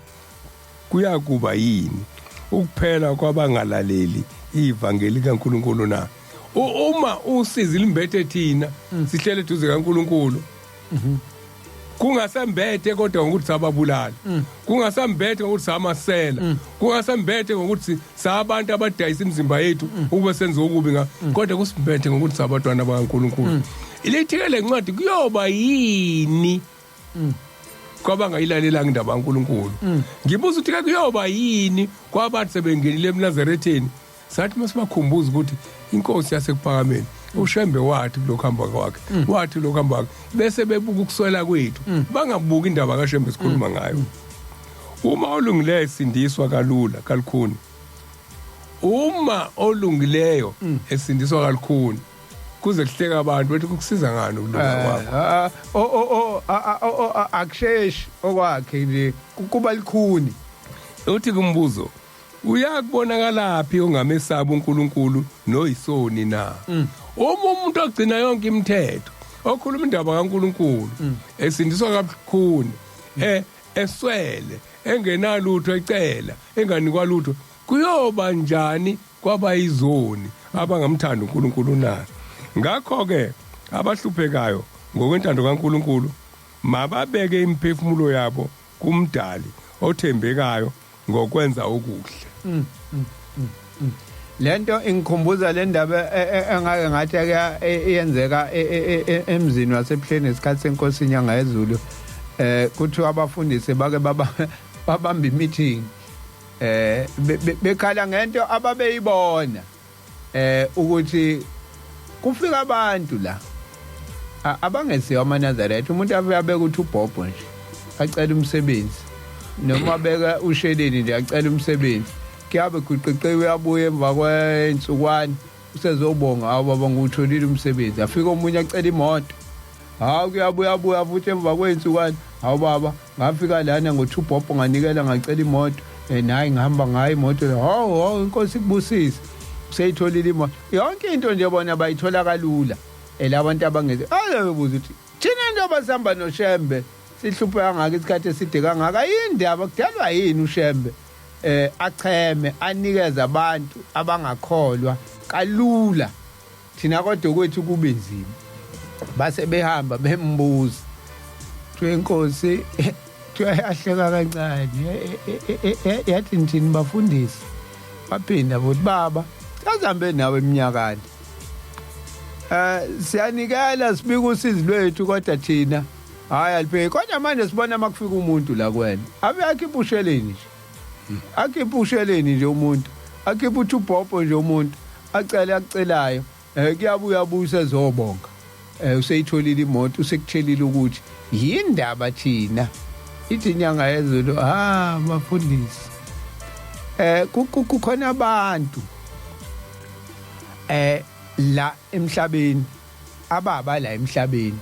kuyakuba yini ukuphela kwabangalaleli ivangeli kaNkulunkulu na? Uma usizi limbethe thina sihlele eduze kaNkulunkulu, kungasembethe kodwa ngokuthi sababulala, kungasembethe ngokuthi samasela, kungasembethe ngokuthi sabantu abadayisa imizimba yethu ukuba senze okubi nga, kodwa kusimbethe ngokuthi sabantwana bakaNkulunkulu. Lithi-ke le ncwadi kuyoba yini kwabangayilalelanga indaba kaNkulunkulu? Ngibuza ukuthi ke kuyoba yini kwabathi sebengenile eMnazaretheni? Sathi masibakhumbuza ukuthi inkosi yasekuphakameni uShembe wathi kulokhu hamba kwakhe, wathi lokhu hamba kwakhe, bese bebuka ukuswela kwethu, bangabuki indaba kaShembe sikhuluma ngayo. Uma olungileyo esindiswa kalula kalukhuni, uma olungileyo esindiswa kalukhuni, kuze kuhleka abantu bethi kukusiza ngani ukulunga kwakho? O akusheshi okwakhe nje kuba likhuni. Uthi kumbuzo, uyakubonakalaphi ongamesaba uNkulunkulu noyisoni na? Uma umuntu ogcina yonke imithetho, okhuluma indaba kaNkulunkulu, esindiswa kabukhuni, eswele, engenalutho, ecela enganikwa lutho, kuyoba njani kwabayizoni abangamthanda uNkulunkulu na? Ngakho ke abahluphekayo ngokwentando kaNkulunkulu mababeke imiphefumulo yabo kumdali othembekayo ngokwenza okuhle. Lento ingikhumbuza le ndaba engake ngathi ake iyenzeka emzini waseBuhleni ngesikhathi senkosi iNyanga yezulu. Kuthiwa abafundisi bake babamba i-meeting, bekhala ngento ababeyibona, ukuthi kufika abantu la abangesiwa amaNazaretha. Umuntu afike abeka ukuthi ubhobho nje acela umsebenzi, noma abeka usheleni nje acela umsebenzi, kuyabe guqiqiwe, uyabuya emva kwensukwana usezobonga, "Hawu baba, ngiwutholile umsebenzi." Afike omunye acela imoto, hawu, kuyabuya buya futhi emva kwey'nsukwana, "Hawu baba, ngafika lana ngo-two bhobho, nganikela, ngacela imoto, nayi ngihamba ngayo imoto. Hawu, hawu, inkosi ikubusise." Useyitholile imoto. Yonke into nje bona bayithola kalula labantu abangeze. Azobuza ukuthi thina njengoba sihamba noShembe sihluphe kangaka isikhathi eside kangaka, yindaba kudalwa yini uShembe acheme anikeze abantu abangakholwa kalula, thina kodwa kwethu kube nzima? Base behamba bembuza, kuthiwa inkosi, kuthiwa yahleka kancane, yathi, "Nithini bafundisi?" Baphinda futhi, "Baba, sazihambe nawe eminyakani, siyanikela, sibika usizi lwethu, kodwa thina hayi alipheki. Kodwa manje sibona makufika umuntu la kuwena, abe akhipha usheleni nje, akhipha usheleni nje umuntu, akhipha uthubhobho nje umuntu, acele akucelayo, kuyabuya buya usezobonga, useyitholile imoto, usekutshelile ukuthi yindaba thina." Ithi inyanga yezulu, "Ha, bafundisi, kukhona abantu la emhlabeni ababa la emhlabeni,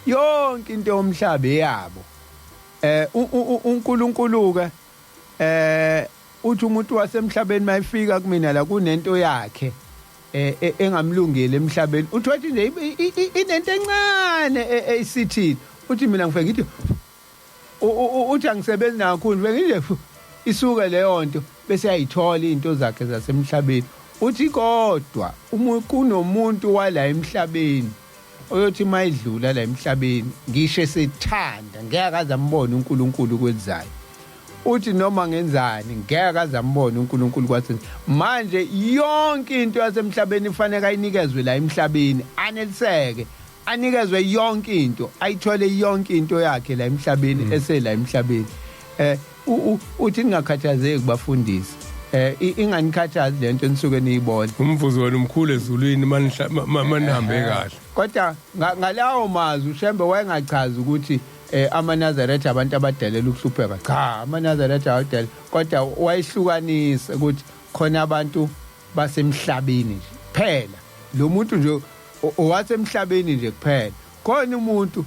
yonke into yomhlaba eyabo. uNkulunkulu ke uthi umuntu wasemhlabeni mayifika kumina la kunento yakhe engamlungeli emhlabeni, uthi wathi nje inento encane eyisithini, uthi mina ngifike ngithi, uthi angisebenzi kakhulu, ngifike nje isuke leyo nto, bese ayithola izinto zakhe zasemhlabeni. Uthi kodwa uma kunomuntu wala emhlabeni oyothi mayidlula la emhlabeni, ngisho esethanda, ngeke aze ambone uNkulunkulu kwenzayo. Uthi noma ngenzani ngeke aze ambone uNkulunkulu kwathi manje yonke into yasemhlabeni ifanele ayinikezwe la emhlabeni, aneliseke, anikezwe yonke into, ayithole yonke into yakhe la emhlabeni esela emhlabeni. Uthi ningakhathazeki bafundisi, inganikhathazi lento enisuke niyibona. Umvuzo wena umkhulu ezulwini manihambe kahle. Kodwa ngalawo mazwi uShembe wayengachazi ukuthi amaNazaretha abantu abadelela ukuhlupheka. Cha, amaNazaretha awadela, kodwa wayehlukanisa ukuthi khona abantu Basemhlabeni nje phela, lo muntu nje owasemhlabeni nje kuphela. Khona umuntu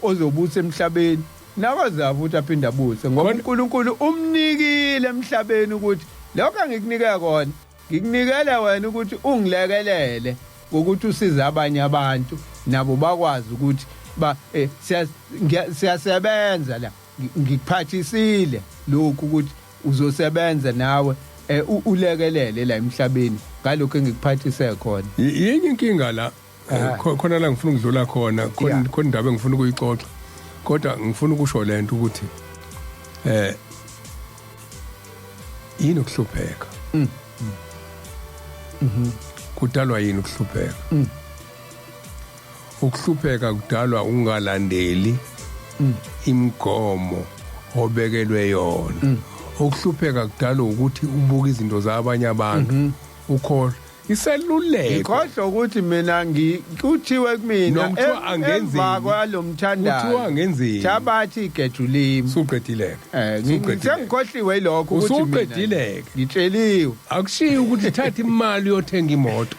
ozobusa emhlabeni nakazavu ukuthi aphinde abuse, ngoba uNkulunkulu umnikile emhlabeni ukuthi lokho angikunika kona, ngikunikele wena ukuthi ungilekelele ngokuthi usize abanye abantu nabo bakwazi ukuthi ba siyasebenza la, ngikuphathisile lokhu ukuthi uzosebenza nawe, ulekelele la emhlabeni ngalokho engikuphathise khona. Yinye inkinga la, khona la ngifuna ukudlula khona, khona indaba engifuna ukuyixoxa, kodwa ngifuna ukusho lento ukuthi yini ukuhlupheka? Kudalwa yini ukuhlupheka? Ukuhlupheka kudalwa ungalandeli imigomo obekelwe yona. Ukuhlupheka kudalwa ukuthi ubuke izinto zabanye abantu, ukhohlwe iseluleko. Ngikhohlwa ukuthi mina ngikuthiwe kumina emva kwalomthandazo, kuthiwa ngenzeni, thabathi igejulimi. Usuqedileke. Sengikhohliwe lokho ukuthi usuqedileke, ngitsheliwe. Akushiyi ukuthi thatha imali uyothenga imoto.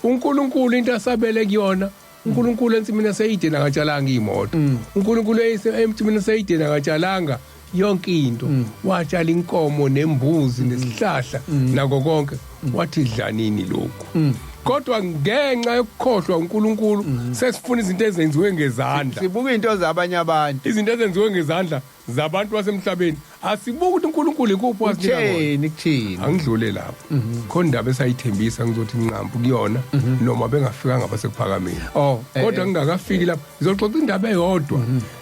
uNkulunkulu into asabele kuyona, uNkulunkulu ensimini yaseyideni akatshalanga imoto. uNkulunkulu ensimini yaseyideni akatshalanga yonke into, watshala inkomo nembuzi nesihlahla nako konke, wathi dlanini lokhu. Kodwa ngenxa yokukhohlwa uNkulunkulu sesifuna izinto ezenziwe ngezandla, sibuka into zabanye abantu, izinto ezenziwe ngezandla zabantu basemhlabeni. Asibuka ukuthi uNkulunkulu ikuphi wasinika kona, kuthini. Angidlule lapho. Khona indaba esayithembisa ngizothi nqampu kuyona noma bengafikanga abasekuphakameni. Kodwa ngingakafiki lapho ngizoxoxa indaba eyodwa.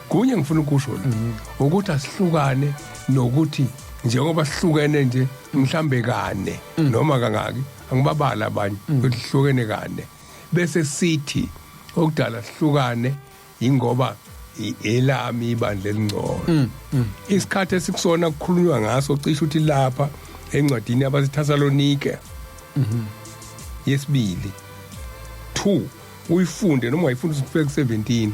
Kunye ngifuna ukusho la ukuthi asihlukane nokuthi njengoba sihlukene nje mhlambe kane noma kangaki, angibabala abanye ukuthi sihlukene kane, bese sithi okudala sihlukane ingoba elami ibandla elingcono. Isikhathi esikusona kukhulunywa ngaso cishe uthi lapha encwadini yabaseThessalonike yesibili 2, uyifunde noma ungayifunda ufike ku-17,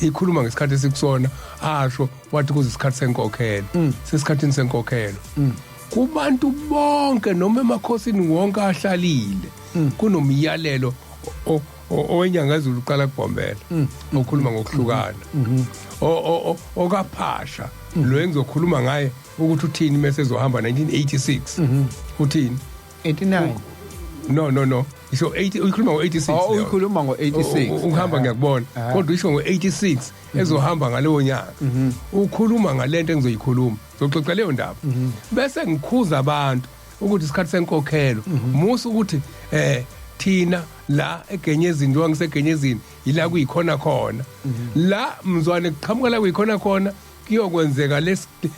ikhuluma ngesikhathi esikusona, asho wathi kuze isikhathi senkokhelo, sesikhathini senkokhelo kubantu bonke noma emakhosini wonke ahlalile, kunomyalelo owenyanga ezulu uqala kubhombela okhuluma ngokuhlukana, okaphasha lo engizokhuluma ngaye ukuthi uthini mase ezohamba 1986, uthini? 89. No, isho 80, uyikhuluma ngo-86. Oh, uyikhuluma ngo-86. Ukuhamba ngiyakubona, kodwa isho ngo-86 ezohamba ngaleyo nyaka. Ukhuluma ngalento engizoyikhuluma, zoxoxa leyo ndaba, bese ngikhuza abantu ukuthi isikhathi senkokhelo musa ukuthi thina la egenyezini, njengoba ngisegenyezini ila kuyikhona khona la mzwane kuqhamuka la kuyikhona khona, kuyokwenzeka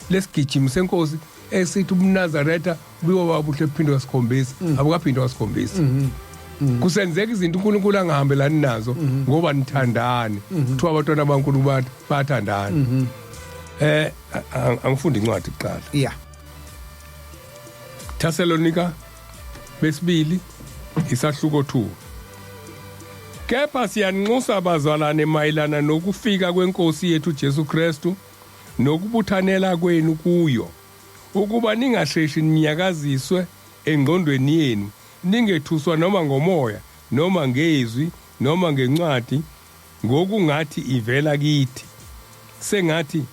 lesigijimi senkosi esithi ubuNazaretha buyoba buhle buphindwe kasikhombisa, abukaphindwa kasikhombisa. Kusenzeka izinto uNkulunkulu angahambelani nazo ngoba nithandane, kuthiwa abantwana baNkulunkulu bayathandana. Angifunde incwadi kuqala. Yeah. Thessalonika besibili isahluko 2. Kepha siyanxusa abazalwane mayelana nokufika kwenkosi yethu Jesu Kristu nokubuthanela kwenu kuyo, ukuba ningasheshi ninyakaziswe engqondweni yenu, ningethuswa noma ngomoya noma ngezwi noma ngencwadi, ngokungathi ivela kithi, sengathi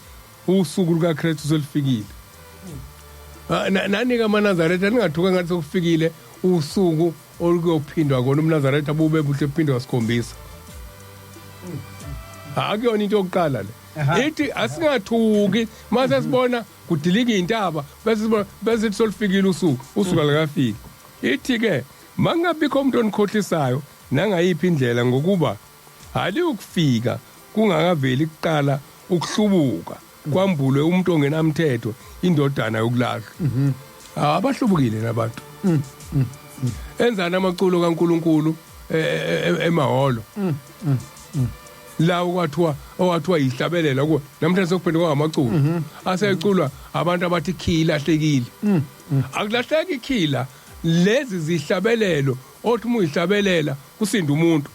usuku lukaKristu solufikile. Nanika amaNazaretha ningathuka ngathi sokufikile usuku olukuyophindwa kona umNazaretha bube buhle buphindwa sikhombisa. Akuyona into yokuqala le. Ithi asingathuki mase sibona kudilika intaba bese sibona bese solufikile usuku, usuku alikafiki. Ithi ke mangabikho umuntu onikhohlisayo nangayiphi indlela, ngokuba aliyukufika kungakaveli kuqala ukuhlubuka, kwambulwe umuntu ongenamthetho, indodana yokulahlwa. Abahlubukile nabantu. Enzani amaculo kaNkuluNkulu emahholo la okwathiwa owathiwa yihlabelela kuwo namhlanje sokuphenduka ngamaculo aseculwa abantu abathi khila hlekile. Akulahleki ikhila, lezi zihlabelelo othi uma uyihlabelela kusinda umuntu.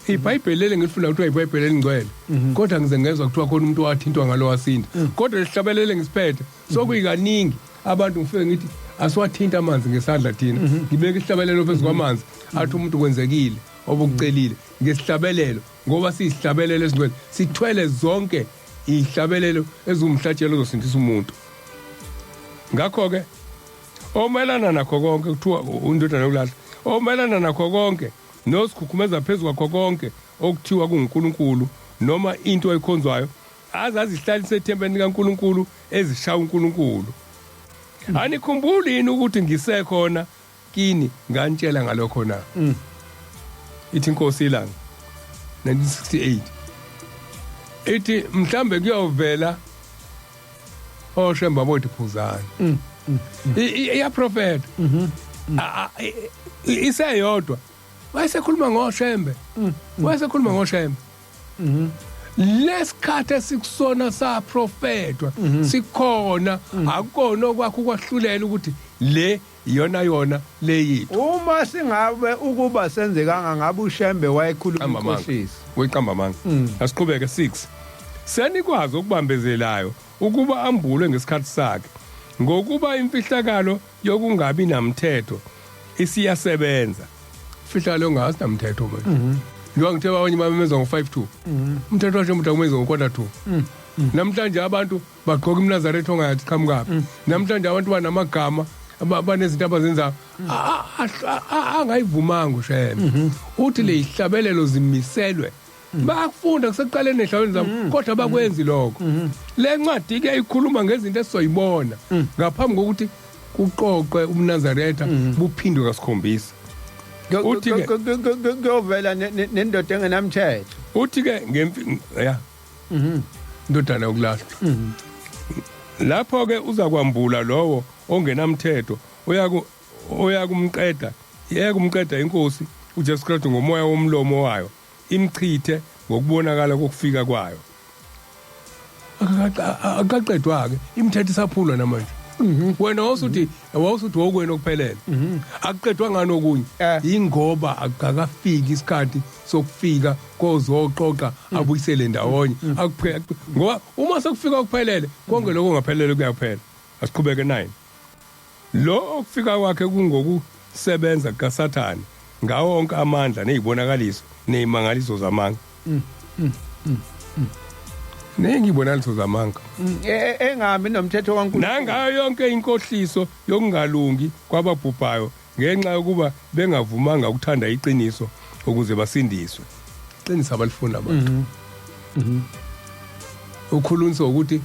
iBhayibheli leli ngilifunda kuthiwa iBhayibheli elingcwele, kodwa ngize ngezwa kuthiwa khona umuntu wathintwa ngalo wasinda, kodwa lihlabelele ngisiphethe sokuyikaningi abantu ngifike ngithi Asiwathinta amanzi ngesandla thina. Ngibeka isihlabelelo phezu kwamanzi, athi umuntu kwenzekile obukucelile ngesihlabelelo, ngoba siyisihlabelelo esingcwele, sithwele zonke izihlabelelo eziwumhlatshelo ozosindisa umuntu. Ngakho-ke omelana nakho konke, kuthiwa indodana yokulahla, omelana nakho konke nosikhukhumeza phezu kwakho konke okuthiwa kunguNkulunkulu noma into ekhonzwayo, aze azihlalise ethempelini likaNkulunkulu ezishaya uNkulunkulu. Anikhumbuli yini ukuthi ngisekhona kini nganitshela ngalokho na? Ithi inkosi ilanga 1968 ithi mhlambe kuyovela oshemba bothi phuzani. Iyaprofeta iseyodwa, wayesekhuluma ngoshembe, wayesekhuluma ngoshembe. Lesikhathi esikusona saprofetwa sikhona, akukona okwakho ukwahlulela ukuthi le iyona yona leyithu. Uma singabe ukuba senzekanga, ngabe uShembe wayekhuluma inkohliso. Weqamba amanga. Asiqhubeke. 6 Senikwazi okubambezelayo ukuba ambulwe ngesikhathi sakhe, ngokuba imfihlakalo yokungabi namthetho isiyasebenza. Imfihlakalo yongazi namthetho manje. Njengoba ngithe abanye bamemeza ngo-5 2, umthetho washo umuntu akumemeza ngo-quarter 2. Namhlanje abantu bagqoka imnazaretha ongayathi qhamukaphi. Namhlanje abantu banamagama, banezinto abazenzayo angayivumanga uShembe. Uthi le ihlabelelo zimiselwe, bayakufunda kusekuqaleni ehlabelweni zami, kodwa bakwenzi lokho. Le ncwadi ke ikhuluma ngezinto esizoyibona ngaphambi kokuthi kuqoqwe umnazaretha buphindwe kasikhombisa. Uthi-ke kuyovela nendoda engenamthetho. Uthi ke ngemfi ya indodana yokulahlwa, lapho ke uza kwambula lowo ongenamthetho, oyaku oyakumqeda, iyakumqeda inkosi uJesu Kristu ngomoya womlomo wayo, imchithe ngokubonakala kokufika kwayo. Akaqedwa ke, imithetho isaphulwa namanje. Wena wawusuthi wokwena okuphelele, akuqedwa ngani okunye? Ingoba akukakafiki isikhathi sokufika kozoqoqa abuyisele ndawonye. Akuphe ngoba uma sekufika okuphelele, konke lokho ngaphelele kuyaphela. Asiqhubeke. 9 Lo okufika kwakhe kungokusebenza kukaSathane ngawo wonke amandla nezibonakaliso nezimangaliso zamanga. Neyibonakaliso zamanga. Engahambi nomthetho kaNkulunkulu. Nangayo yonke inkohliso yokungalungi kwababhubhayo, ngenxa yokuba bengavumanga ukuthanda iqiniso ukuze basindiswe. Iqiniso abalifuna abantu. Ukhulunyiswa ukuthi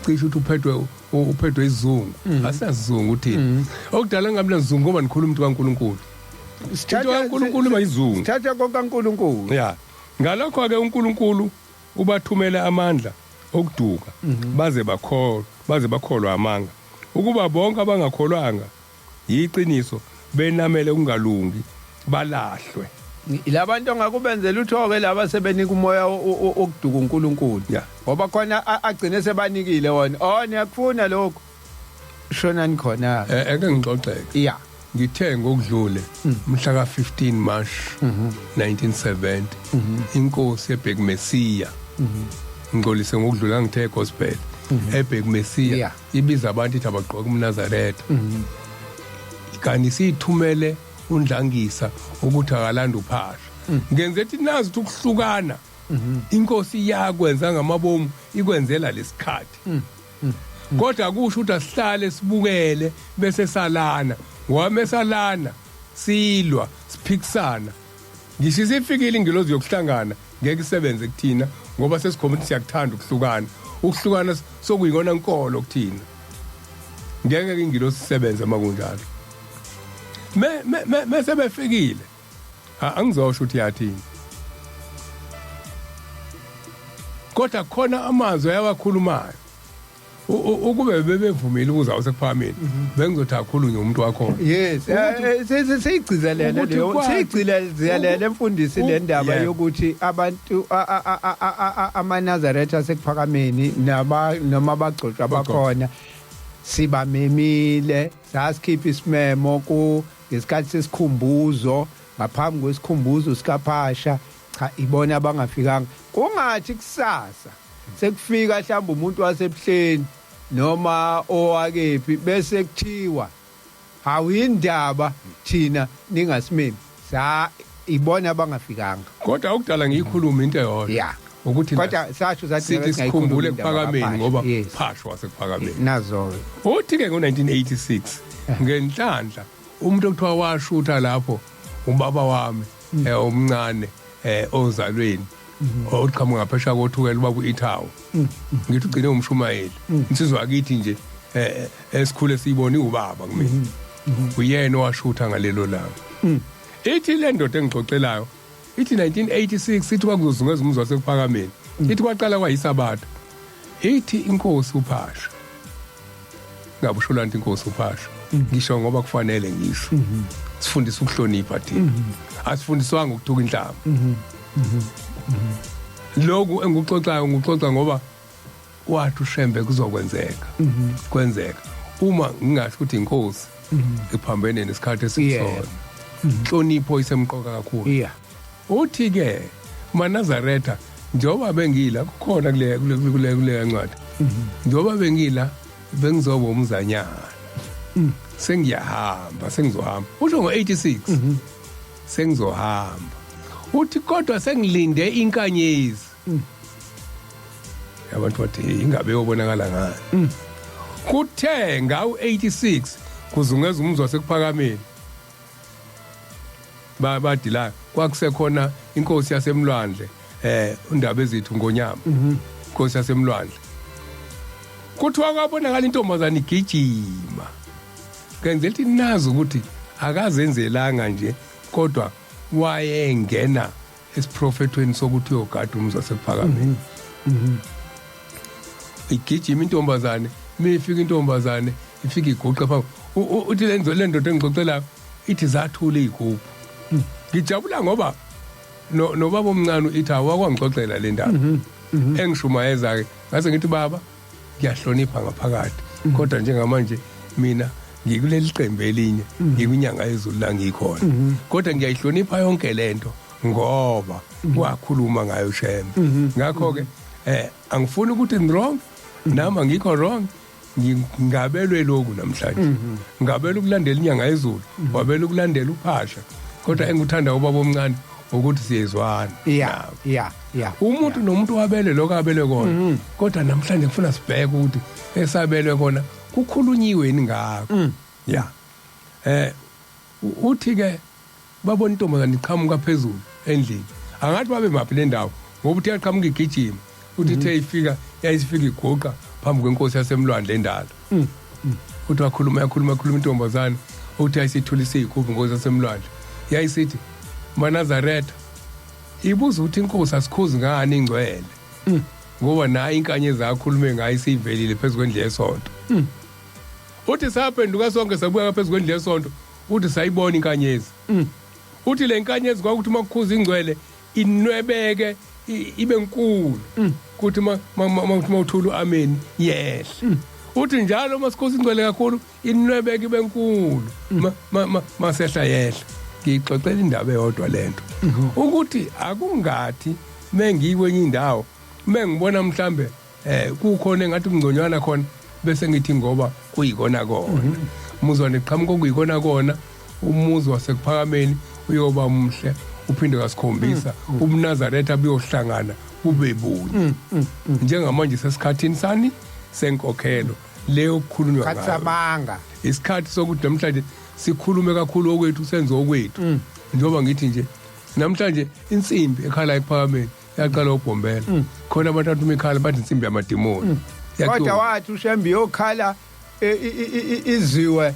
cishe ukuthi uphethwe isizungu. Asinasizungu uthini? Okudala ngabi nasizungu ngoba nikhuluma into kaNkulunkulu. Into kaNkulunkulu bayizungu. Sithatha kokaNkulunkulu. Ya. Ngalokho ke uNkulunkulu ubathumele amandla okuduka baze bakholwa, baze bakholwa amanga, ukuba bonke abangakholwanga yiqiniso benamele ukungalungi balahlwe. Labantu ongakubenzela uthoke laba sebenika umoya wokuduka uNkulunkulu. Ngoba khona agcine sebanikile wona. Oh, niyakufuna lokho. Shonani khona. Eke ngixoxeke. Ngithe ngokudlule mhla ka-15 March 1970 inkosi ebhek Messiah, ngixolise ngokudlula, ngithe gospel ebhek Messiah, ibiza abantu ithi abagqoke umNazaretha, kanti siyithumele uNdlangisa ukuthi akalanda uphahla. Ngenze ethi nazi ukuthi ukuhlukana inkosi yakwenza ngamabomu, ikwenzela lesikhathi, kodwa kusho ukuthi asihlale sibukele bese salana, ngoba mesalana silwa siphikisana, ngisho isifikile ingilozi yokuhlangana ngeke isebenze kuthina, ngoba sesikhomba ukuthi siyakuthanda ukuhlukana. Ukuhlukana sokuyikona nkolo kuthina, ngeke ingilozi isebenze makunjalo. Me me mase befikile, angizosho ukuthi yathini, kodwa khona amazwi ayawakhulumayo. Ukube bebevumile ukuza usekuphakameni, bengizothi akhulunywe umuntu wakhona. Yes, siyigcizelele ukuthi leyo, siyigcizelele mfundisi le ndaba yokuthi abantu amaNazaretha asekuphakameni naba noma abagcotshwa bakhona sibamemile, sasikhipha isimemo ku ngesikhathi sesikhumbuzo, ngaphambi kwesikhumbuzo sikaPhasha. Cha, ibona abangafikanga. Kungathi kusasa sekufika mhlawumbe umuntu wasebuhleni. noma owakephi, bese kuthiwa hawu, indaba thina ningasimemi, sa ibona abangafikanga. Kodwa okudala ngiyikhuluma into eyodwa ukuthi Kodwa sasho sathi sithi sikhumbule ekuphakameni, ngoba phasho wasekuphakameni. Nazo. Uthi ke ngo-1986, ngenhlanhla umuntu okuthiwa washutha lapho ubaba wami omncane, ozalweni oqhamuka ngaphesheya koThukela, ubaba u-Ithawu, ngithi ugcine umshumayeli, insizwa kithi nje esikhule siyibona iwubaba kumina, uyena owashutha ngalelo langa. Ithi le ndoda engixoxelayo, ithi 1986, ithi kwakuzozungeza umuzi wasekuphakameni, ithi kwaqala kwayisabatha, ithi inkosi uPhasha, ngabe usho lanto inkosi uPhasha, ngisho ngoba kufanele ngisho, sifundisa ukuhlonipha thina, asifundiswanga ukuthuka inhlamba. Lokhu engikuxoxayo ngikuxoxa ngoba wathi uShembe kuzokwenzeka, kwenzeka. Uma ngingasho ukuthi inkosi iphambene nesikhathi esikusona, inhlonipho isemqoka kakhulu. Uthi ke maNazaretha, njengoba bengila kukhona kule ncwadi, njengoba bengila bengizoba umzanyana, sengiyahamba, sengizohamba, usho ngo-86 sengizohamba, uthi kodwa sengilinde inkanyezi. Abantu bathi, "Hey, ingabe yobonakala ngani?" Kuthe ngawu 86 kuzungeza umuzi wasekuphakameni, badila kwakusekhona inkosi yasemlwandle, undaba ezithu ngonyama, inkosi yasemlwandle. Kuthiwa kwabonakala intombazana igijima, kenzela ukuthi nazi ukuthi akazenzelanga nje, kodwa wayengena esiprofethweni sokuthi uyogada umuzi wasekuphakameni. Igijima intombazane, mifika intombazane ifika iguqa phambi. Uthi le ndoda engixoxelayo, ithi zathula izigubhu. Ngijabula ngoba no nobaba omncane ithi awakwangixoxela le ndaba engishumayeza ke, ngase ngithi, "Baba, ngiyahlonipha ngaphakathi, kodwa njengamanje mina ngikuleli qembu elinye, ngikwinyanga yezulu la ngikhona, kodwa ngiyayihlonipha yonke lento ngoba wakhuluma ngayo Shembe. Ngakho ke angifuni ukuthi wrong nami angikho wrong. Ngingabelwe lokhu namhlanje, ngabelwe ukulandela inyanga yezulu, wabelwe ukulandela uPhasha, kodwa engikuthanda ubaba omncane ukuthi siyezwana nabo. yeah yeah Umuntu nomuntu wabele lokho abelwe kona, kodwa namhlanje ngifuna sibheke ukuthi esabelwe kona kukhulunyiwe yini ngakho. Ya, uthi ke babona intombazane iqhamuka phezulu endlini, angathi babe maphi le ndawo, ngoba uthi yaqhamuka igijima, uthi ithe ifika yayisifika iguqa phambi kwenkosi yasemlwandle endala. Uthi wakhuluma, yakhuluma, yakhuluma intombazane, uthi yayisithulise iy'gubhu inkosi yasemlwandle, yayisithi maNazaretha, ibuza ukuthi inkosi asikhuzi ngani ingcwele, ngoba nayo inkanyezi akhulume ngayo isiyivelile phezu kwendlu yesonto. Uthi saphenduka sonke sabuya phezu kwendlu yesonto, uthi sayibona inkanyezi. Uthi le nkanyezi kwakuthi uma kukhuza ingcwele inwebeke ibe nkulu, kuthi ma uthula ameni yehle. Uthi njalo uma sikhuza ingcwele kakhulu inwebeke ibe nkulu, masehla yehla. Ngiyixoxela indaba eyodwa lento ukuthi akungathi mengiyikwenye indawo, mengibona mhlambe kukhona engathi kungconywana khona, bese ngithi ngoba kuyikona kona muzwane qhamuka okuyikona kona, umuzi wasekuphakameni uyoba muhle, uphinde kasikhombisa ubuNazaretha buyohlangana bube bunye. Njengamanje sesikhathini sani senkokhelo leyo okukhulunywa ngayo. Khatsamanga. Isikhathi sokuthi namhlanje sikhulume kakhulu okwethu, senze okwethu. Njengoba ngithi nje namhlanje insimbi ekhala ekuphakameni yaqala ubhombela khona, abantu athi uma ikhala bathi insimbi yamadimoni. Kodwa wathi uShembe yokhala iziwe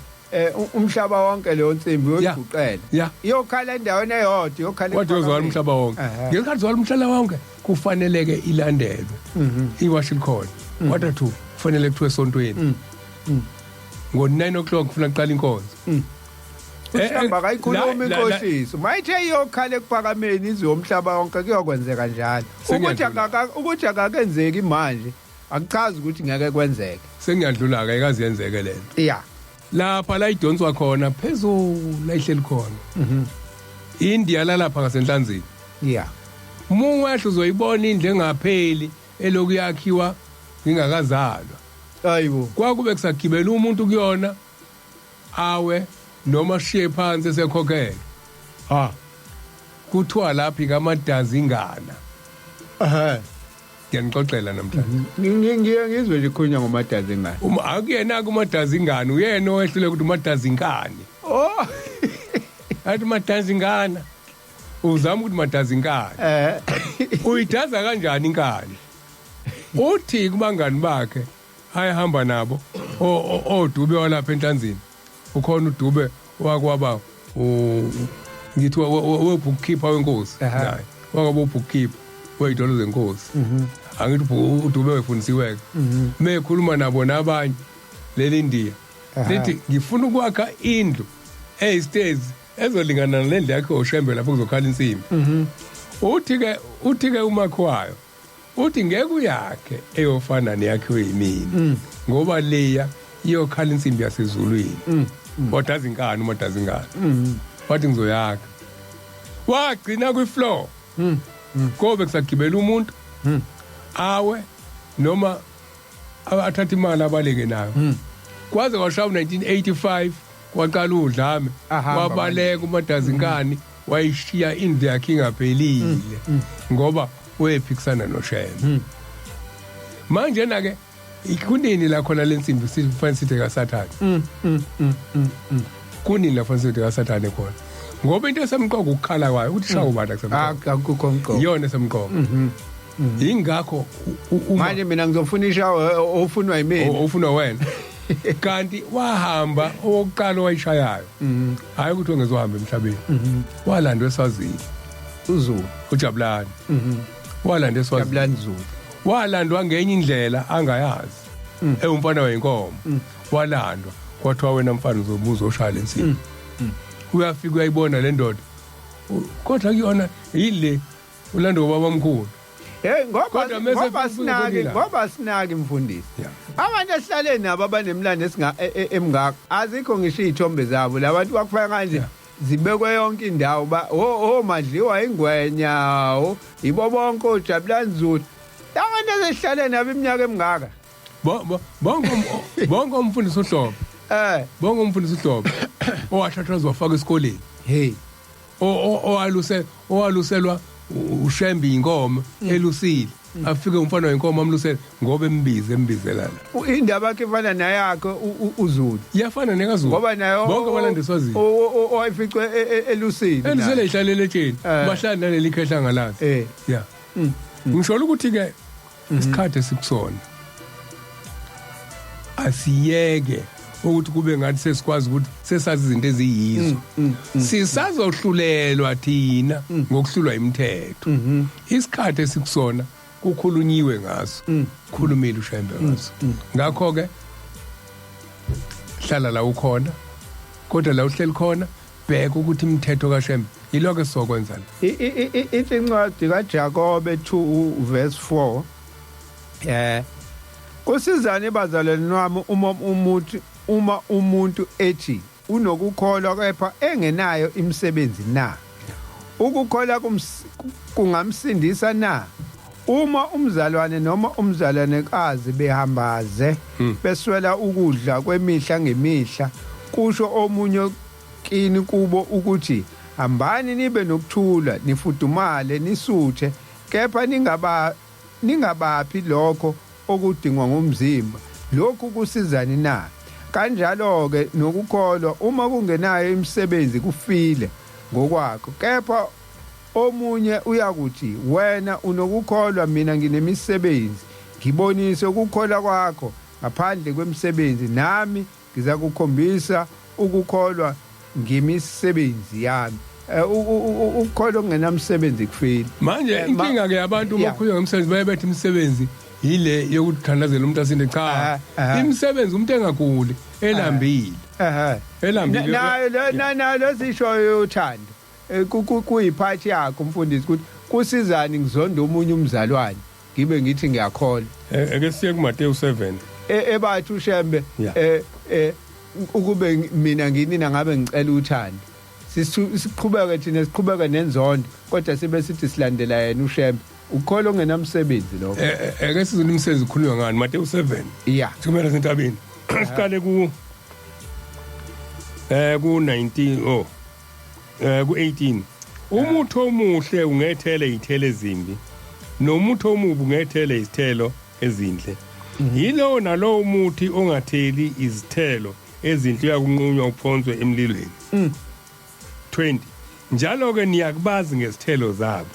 umhlaba wonke leyo nsimbi, uyoyiguqela, iyokhala endaweni eyodwa, iyokhala. Wathi yozwala umhlaba wonke. Ngesikhathi zwala umhlaba wonke kufaneleke ilandelwe iwashi likhona, 1:45 kufanele kuthiwe esontweni, ngo-9 o'clock kufuna kuqala inkonzo. Ushembe akayikhulumi inkohliso, mayithe iyokhala ekuphakameni izwe umhlaba wonke, kuyokwenzeka njalo. Ukuthi akakenzeki manje akuchazi ukuthi ngeke kwenzeke. Sengiyadlula-ke, ayikaze yenzeke lento. Lapha la idonswa khona phezulu, la ihleli khona India lalapha ngasenhlanzini. Uma wehla uzoyibona indlu engapheli eloku yakhiwa ngingakazalwa. Hayibo. Kwakube kusagibela umuntu kuyona awe noma shiye phansi esekhokhela. Ha. Kuthiwa laphi kaMadazingana. Ehhe. Ngiyanixoxela namhlanje. Ngiye ngizwe nje khulunywa ngoMadazingana. Uma akuyena kuMadazingana uyena owehlule ukuthi uMadazinkani. Oh. Athi Madazingana. Uzama ukuthi Madazinkani. Uyidaza kanjani inkani? Uthi kubangani bakhe ayahamba nabo oDube walapha enhlanzini. Ukhona uDube wakwaba ngithi webookkeeper wenkosi naye. Wakwaba ubhookkeeper wey'tolo zenkosi. Angithi uDube wefundisiwe-ke. Mekhuluma nabo nabanye leli Indiya. Lithi ngifuna ukwakha indlu eyistezi ezolingana nalendlu yakhe oShembe lapho kuzokhala insimbi. Uthi-ke umakhi wayo uthi ngeke uyakhe eyofana neyakhiwe yimina ngoba leya iyokhala insimbi yasezulwini. Wadaza inkani uMadaza inkani. Wathi ngizoyakha. Wagcina kwifloor. Kobe kusagibela umuntu awe noma athatha imali abaleke nayo. Kwaze kwashaya u1985 kwaqala udlame wabaleka uMadazinkani wayishiya indlu yakhe ingaphelile ngoba wephikisana noShembe. Manje na ke kunini la khona lensimbi sifanele sithi kaSathane? Kunini la fanele sithi kaSathane khona? Ngoba into esemqoka ukukhala kwayo ukuthi shawo ubani akusemqoka. Akukho mqoka. Iyona esemqoka. Ingakho manje mina ngizofuna ishawo ofunwa yimina. Ofunwa wena. Kanti wahamba owokuqala owayishayayo. Hayi ukuthi ungezohamba emhlabeni. Walandwa eSwazini. uZulu. uJabulani. Walandwa eSwazini. Jabulani Zulu. Walandwa ngenye indlela angayazi. Ewumfana wenkomo. Walandwa kwathiwa wena mfana uzobuza oshaya lensimbi. Uyafika uyayibona le ndoda. Kodwa kuyona yile ulandwa ubaba omkhulu. Hey ngoba sinaki ngoba sinaki mfundisi. Abantu esihlale nabo abanemlando esinga emngaka azikho ngisho izithombe zabo labantu bakufaka kanje zibekwe yonke indawo ba o madliwa ingwenya ibo bonke oJabulani Zulu. Abantu esihlale nabo iminyaka emingaka. Bonke umfundisi uHlobo. Bonke umfundisi uHlobo owathathwa wafaka esikoleni. Hey. Owaluselwa uShembe inkomo elusile. Afike umfana wenkomo amlusele ngoba embize embizelana. Indaba yakhe ifana nayakhe uZulu. Iyafana nekaZulu. Ngoba nayo bonke abalanda eSwazini. Owayificwe elusile. Elusele ihlalele etsheni. Bahlala naleli khehla ngalazi. Yeah. Ngisho ukuthi ke isikhathi esikusona asiyeke ukuthi kube ngathi sesikwazi ukuthi sesazi izinto eziyizo. Sisazohlulelwa thina ngokuhlulwa imithetho. Isikhathi esikusona kukhulunyiwe ngaso. Khulumile uShembe ngaso. Ngakho ke hlala la ukhona kodwa la uhleli khona bheka ukuthi imithetho kaShembe yiloko esizokwenza la. Ithi incwadi kaJakobe 2 verse 4 kusizani bazalwane wami uma umuntu ethi unokukholwa kepha engenayo imisebenzi na? Ukukholwa kungamsindisa na? Uma umzalwane noma umzalwanekazi behambaze beswela ukudla kwemihla ngemihla, kusho omunye kini kubo ukuthi hambani nibe nokuthula, nifudumale, nisuthe, kepha ningabaphi lokho okudingwa ngumzimba. Lokhu kusizani na? Kanjalo ke nokukholwa uma kungenayo imisebenzi kufile ngokwakho. Kepha omunye uyakuthi wena unokukholwa, mina nginemisebenzi. Ngibonise ukukholwa kwakho ngaphandle kwemisebenzi, nami ngizakukhombisa ukukholwa ngemisebenzi yami. Ukukholwa okungenamsebenzi kufile. Manje inkinga ke abantu uma kukhulunywa ngemisebenzi baye bethi imisebenzi yile yokuthandazela umuntu asinde. Cha, imisebenzi umuntu engaguli elambile. Elambile. Nayo lesisho uthando kuyiphathi yakho umfundisi ukuthi kusizani ngizonda omunye umzalwane ngibe ngithi ngiyakholwa. Ake siye kuMateyu 7. Ebathi uShembe ukube mina nginina ngabe ngicela uthando. Siqhubeke thina siqhubeke nenzondo kodwa sibe sithi silandela yena uShembe. Ukholwa ongenamsebenzi lokho. Ake sizwe imisebenzi ikhulunywa ngani Mateyu 7. Yeah. Thumela sentabeni. Siqale ku ku 19 oh ku 18. Umuthi omuhle ungethele izithelo ezimbi, nomuthi omubi ungethele izithelo ezinhle. Yilowo nalowo umuthi ongatheli izithelo ezinhle uyakunqunywa uphonswe emlilweni. 20 Njalo ke niyakubazi ngezithelo zabo.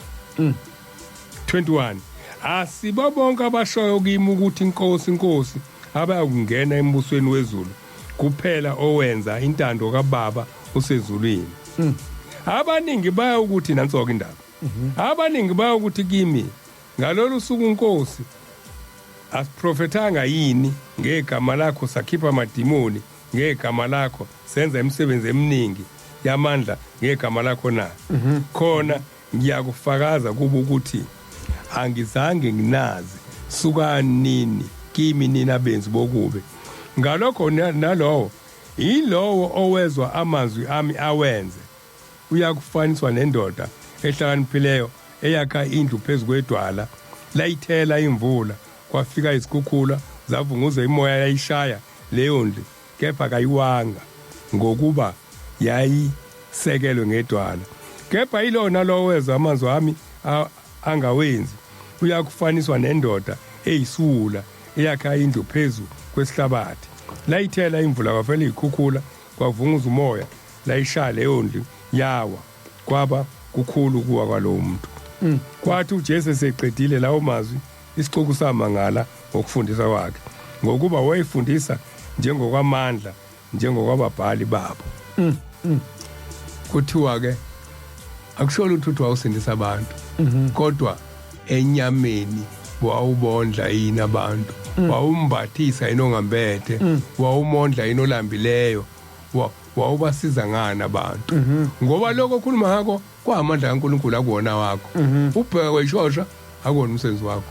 21 Asibo bonke abashoyo kimi ukuthi inkosi inkosi abayakungena embusweni wezulu, kuphela owenza intando kaBaba osezulwini. Abaningi baya ukuthi nansoke indaba. Abaningi baya ukuthi kimi ngalolu suku, Nkosi, asiprofethanga yini ngegama lakho, sakhipha amadimoni ngegama lakho, senza imisebenzi eminingi yamandla ngegama lakho na? Khona ngiyakufakaza kubo ukuthi angizange nginazi, sukanini kimi nina benzi bokubi. Ngalokho nalowo yilowo owezwa amazwi ami awenze uyakufaniswa nendoda ehlakaniphileyo eyakha indlu phezu kwedwala. Layithela imvula, kwafika izikhukhula, zavunguza imoya, yayishaya leyo ndlu, kepha kayiwanga, ngokuba yayisekelwe ngedwala. Kepha yilona lowo wezwa amazwi ami angawenzi uyakufaniswa nendoda eyisiwula eyakha indlu phezu kwesihlabathi. Layithela imvula, kwafela izikhukhula, kwavunguza umoya, layishaya leyo ndlu, yawa, kwaba kukhulu kuwa kwalowo muntu. Kwathi uJesu eseqedile lawo mazwi, isixuku samangala ngokufundisa kwakhe, ngokuba wayefundisa njengokwamandla njengokwababhali babo. Kuthiwa ke akusho lutho ukuthi wawusindisa abantu, kodwa enyameni wawubondla yini abantu, wawumbathisa yini ongambethe, wawumondla yini olambileyo, wawubasiza ngani abantu? Ngoba lokho okhuluma ngakho kwamandla kaNkulunkulu, akuwona wakho. Ubheka kweshosha akuwona umsebenzi wakho,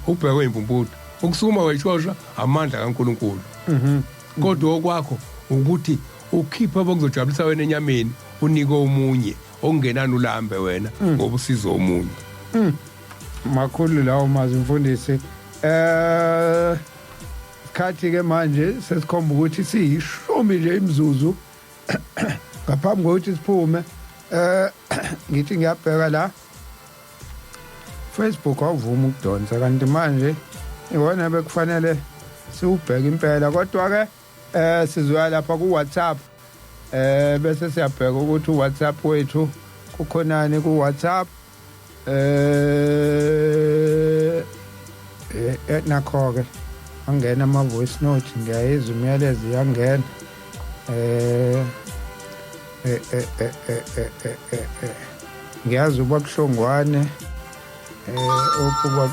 ubheka kweyimpumputhe, ukusukuma kweshosha amandla kaNkulunkulu. Kodwa okwakho ukuthi ukhiphe abokuzojabulisa wena enyameni, unike omunye okungenani ulambe wena ngoba usizo omunye. Makhulu lawo mazwi, mfundisi. Isikhathi ke manje sesikhomba ukuthi siyishumi nje imizuzu ngaphambi kokuthi siphume. Ngithi ngiyabheka la Facebook, awuvuma ukudonsa, kanti manje iwona bekufanele siwubheke impela, kodwa ke sizoya lapha ku WhatsApp, bese siyabheka ukuthi uWhatsApp wethu kukhonani ku WhatsApp. Nakho ke angena ama voice note, ngiyayizwa imiyalezo iyangena. Ngiyazi uba kuhlongwane okuba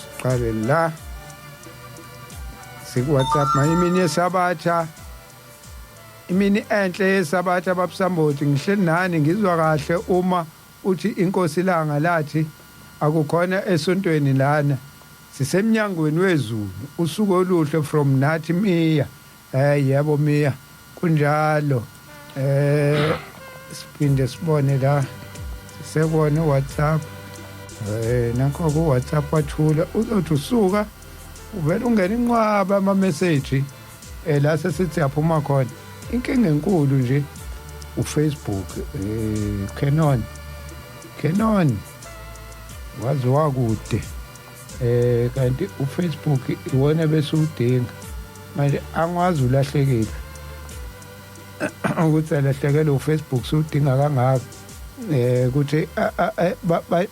siqale la siku WhatsApp manje. Imini yesabatha, imini enhle yesabatha, babusamboti, ngihleli nani, ngizwa kahle uma uthi inkosi ilanga lathi akukhona esontweni lana, sisemnyangweni wezulu. Usuku oluhle from Nathi Miya. Yebo Miya, kunjalo. Siphinde sibone la sisekona WhatsApp. Nakho ku WhatsApp wathula, uzothi usuka uvela ungena inqwaba ama message la sesithi yaphuma khona. Inkinga enkulu nje uFacebook. Canon, Canon waze wakude, kanti uFacebook iwona bese udinga manje. Angwazi ulahlekile ukuthi alahlekele uFacebook sudinga kangaka, ukuthi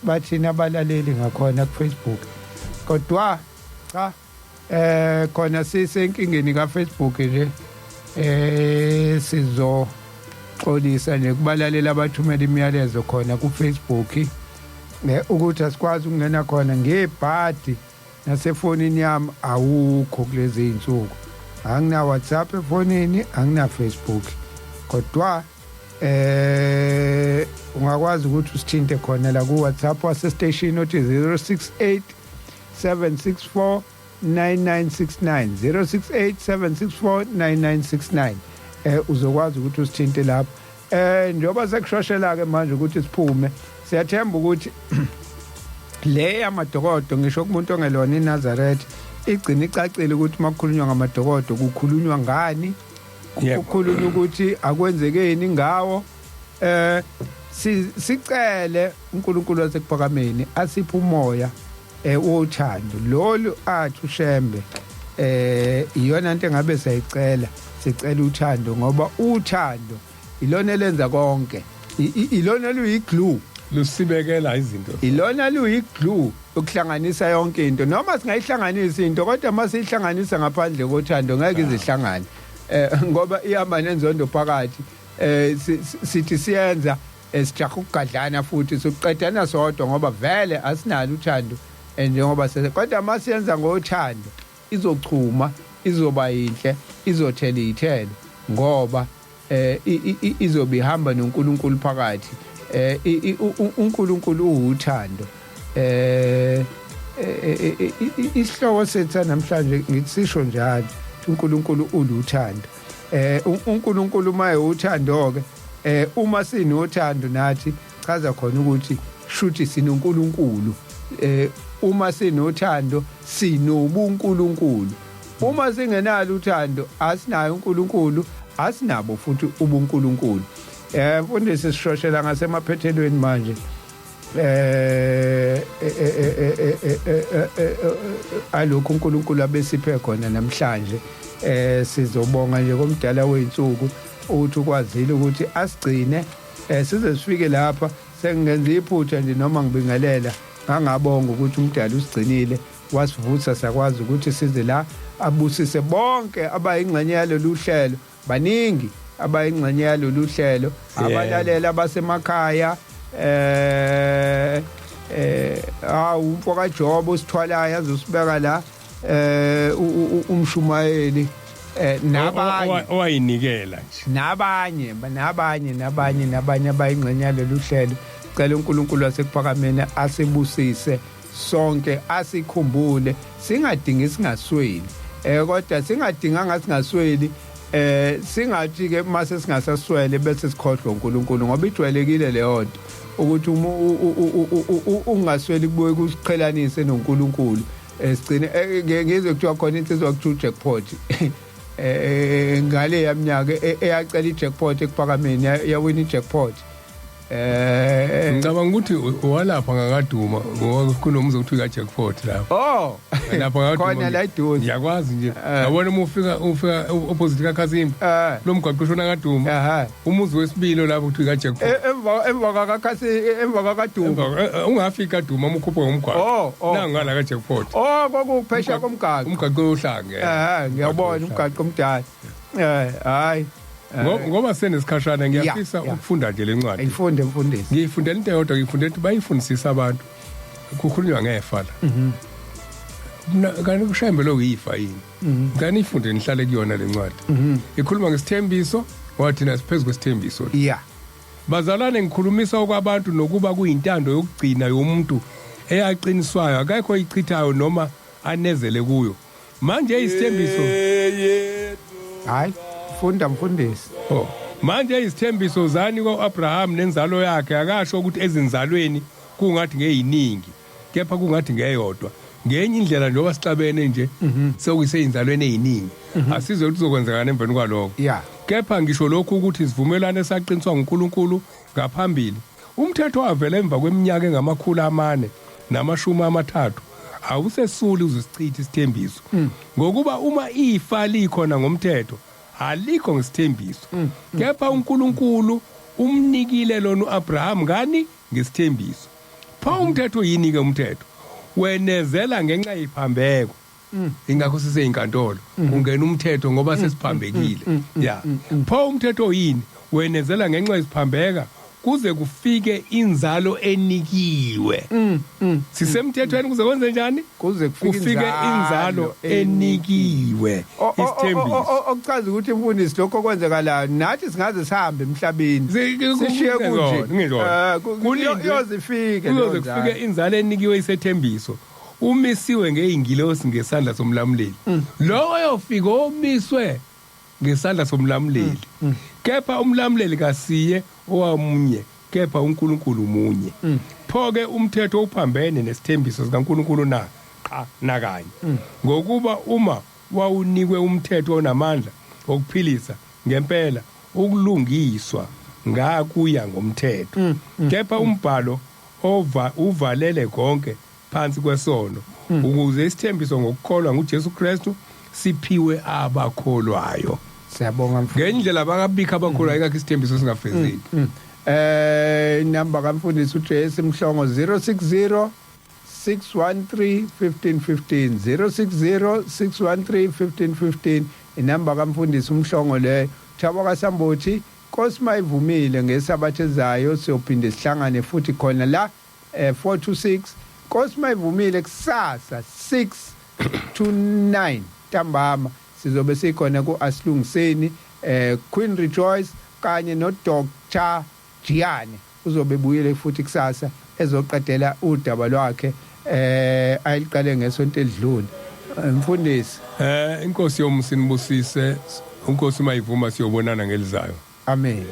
bathina abalaleli ngakhona ku Facebook. Kodwa cha, khona sisenkingeni ka Facebook nje. Sizo xolisa nje kubalalela abathumela imiyalezo khona ku Facebook ukuthi asikwazi ukungena khona ngebhadi, nasefonini yami awukho kulezi insuku. Angina WhatsApp efonini, angina Facebook, kodwa ungakwazi ukuthi usithinte khona la ku WhatsApp wase station othi 068 764 9969, 068 764 9969. Uzokwazi ukuthi usithinte lapho. Njengoba sekushoshela ke manje ukuthi siphume, siyathemba ukuthi le yamadokodo, ngisho kumuntu ongelona iNazaretha, igcina icacile ukuthi makukhulunywa ngamadokodo kukhulunywa ngani, kukhulunywa ukuthi akwenzekeni ngawo. Sicele uNkulunkulu wasekuphakameni asiphe umoya wothando lolu athi uShembe. Iyona into engabe siyayicela, sicela uthando, ngoba uthando ilona elenza konke, ilona luyiglue, lusibekela izinto, ilona luyiglue ukuhlanganisa yonke into. Noma singayihlanganisa into, kodwa masihlanganisa ngaphandle kothando ngeke izihlangane, ngoba ihamba nenzondo phakathi. Sithi siyenza, sijaha ukugadlana futhi siqedana sodwa, ngoba vele asinalo uthando njengoba kodwa masiyenza ngothando izochuma, izoba yinhle, izothela izithelo, ngoba izobe ihamba noNkulunkulu phakathi. uNkulunkulu uwuthando. Isihloko sethu namhlanje ngithi sisho njalo, uNkulunkulu uluthando. uNkulunkulu maye uthando ke, uma sinothando nathi chaza khona ukuthi shuthi sinoNkulunkulu. Uma sinothando sinobuNkulunkulu, uma singenalo uthando asinayo uNkulunkulu, asinabo futhi ubuNkulunkulu. Mfundisi, sishoshela ngasemaphethelweni manje. Alokhu uNkulunkulu abesiphe khona namhlanje, sizobonga nje komdala weinsuku ukuthi ukwazile ukuthi asigcine size sifike lapha. Sengingenza iphutha nje noma ngibingelela, ngangabonga ukuthi umdala usigcinile wasivutha sakwazi ukuthi size la. Abusise bonke abayingxenye yalolu hlelo, baningi abayingxenye yalolu hlelo, abalalela abasemakhaya. Awu umfo kaJob usithwalayo azosibeka la, umshumayeli, nabanye owayinikela nje, nabanye nabanye nabanye nabanye abayingxenye yalolu hlelo. Cela uNkulunkulu wasekuphakameni asibusise sonke, asikhumbule, singadingi singasweli, kodwa singadinganga singasweli, singathi ke mase singasaswele bese sikhohlwa uNkulunkulu, ngoba ijwayelekile leyo nto ukuthi uma ungasweli kubuye kusiqhelanise noNkulunkulu. Sigcine ngizwe kuthiwa khona insizwa kuthiwa jackpot, ngale yaminyaka eyacela ijackpot ekuphakameni, yawina ijackpot. Ngicabanga ukuthi walapha ngakaduma, ngoba kunomuzi okuthiwa ka-jackpot lapho. Oh, lapha ngakaduma khona la eduze. Ngiyakwazi nje, yabona uma ufika opposite kaKhasimba, lo mgwaqo ushona kaduma, umuzi wesibili lapho kuthiwa ka-jackpot. Emva kwakaKhasi, emva kwakaduma. Ungafika kaduma uma ukhuphuka ngomgwaqo, nangala ka-jackpot. Oh, kwakuphesha komgaqo, umgaqo wohlange. Ngiyabona umgaqo omdala. Hayi, ngoba senesikhashana ngiyafisa ukufunda nje lencwadi. Ayifunde mfundisi. Ngiyifundela into eyodwa, ngiyifundela ukuthi bayifundisisa abantu. Kukhulunywa ngefa la. Kanti kuShembe lo yifa yini? Ngani ifunde nihlale kuyona lencwadi. Ikhuluma ngesithembiso, wathi nasiphezulu kwesithembiso. Bazalwane, ngikhulumisa okwabantu nokuba kuyintando yokugcina yomuntu eyaqiniswayo, akekho ichithayo noma anezele kuyo. Manje isithembiso, hayi, funda mfundisi. Oh, manje izithembiso zani ko-Abraham nenzalo yakhe, akasho ukuthi ezinzalweni kungathi ngeyiningi, kepha kungathi ngeyodwa. Ngenye indlela njengoba sixabene nje sekuyiseyinzalweni eziningi, asizwe ukuthi kuzokwenzekani emveni kwalokho. Kepha ngisho lokhu ukuthi isivumelwano esaqiniswa nguNkulunkulu ngaphambili, umthetho wavela emva kweminyaka engama-430, awusesuli uzisichitha isithembiso, ngokuba uma ifa likhona ngomthetho, alikho ngesithembiso, kepha uNkulunkulu umnikile lona uAbraham ngani? Ngesithembiso. Pho umthetho yini ke? Umthetho wenezela ngenxa yephambeko, ingakho siseyinkantolo kungena umthetho, ngoba sesiphambekile ya. Pho umthetho yini? Wenezela ngenxa yesiphambeka kuze kufike inzalo enikiwe. Sisemthethweni kuze kwenze njani? Kuze kufike inzalo enikiwe, isithembiso. Okuchaza ukuthi mfundisi, lokho okwenzekalayo nathi singaze sihambe emhlabeni sishiye kunje, kuyozifike, kuyoze kufike inzalo enikiwe isethembiso, umisiwe ngeyingilosi ngesandla somlamuleli. Lo oyofika omiswe Ngesandla somlamuleli. Kepha umlamuleli kasiye owamunye, kepha uNkulunkulu munye. Pho ke umthetho uphambene nesithembiso sikaNkulunkulu na? Qha, nakanye. Ngokuba uma wawunikwe umthetho onamandla okuphilisa, ngempela ukulungiswa ngakuya ngomthetho. Kepha umbhalo ova uvalele konke phansi kwesono, ukuze isithembiso ngokukholwa nguJesu Kristu siphiwe abakholwayo. Siyabonga, mfundisi. Ngendlela bakabikho abakholwayo, akakho isithembiso singafezeki. Inamba kamfundisi uJesu Mhlongo, 060 613 1515, 060 613 1515, inamba kamfundisi uMhlongo le. Thabo kaSambothi, Nkosi mayivumile, ngesabatha ezayo siyophinde sihlangane futhi khona la 4 to 6. Nkosi mayivumile, kusasa 6 to 9 ntambama sizobe sikhona ku Asilungiseni, Queen Rejoice kanye no Dr Jiyane uzobe buyile futhi kusasa ezoqedela udaba lwakhe ayiqale ngesonto elidlule. Mfundisi. Inkosi yomusa inibusise. Inkosi mayivuma, siyobonana ngelizayo. Amen.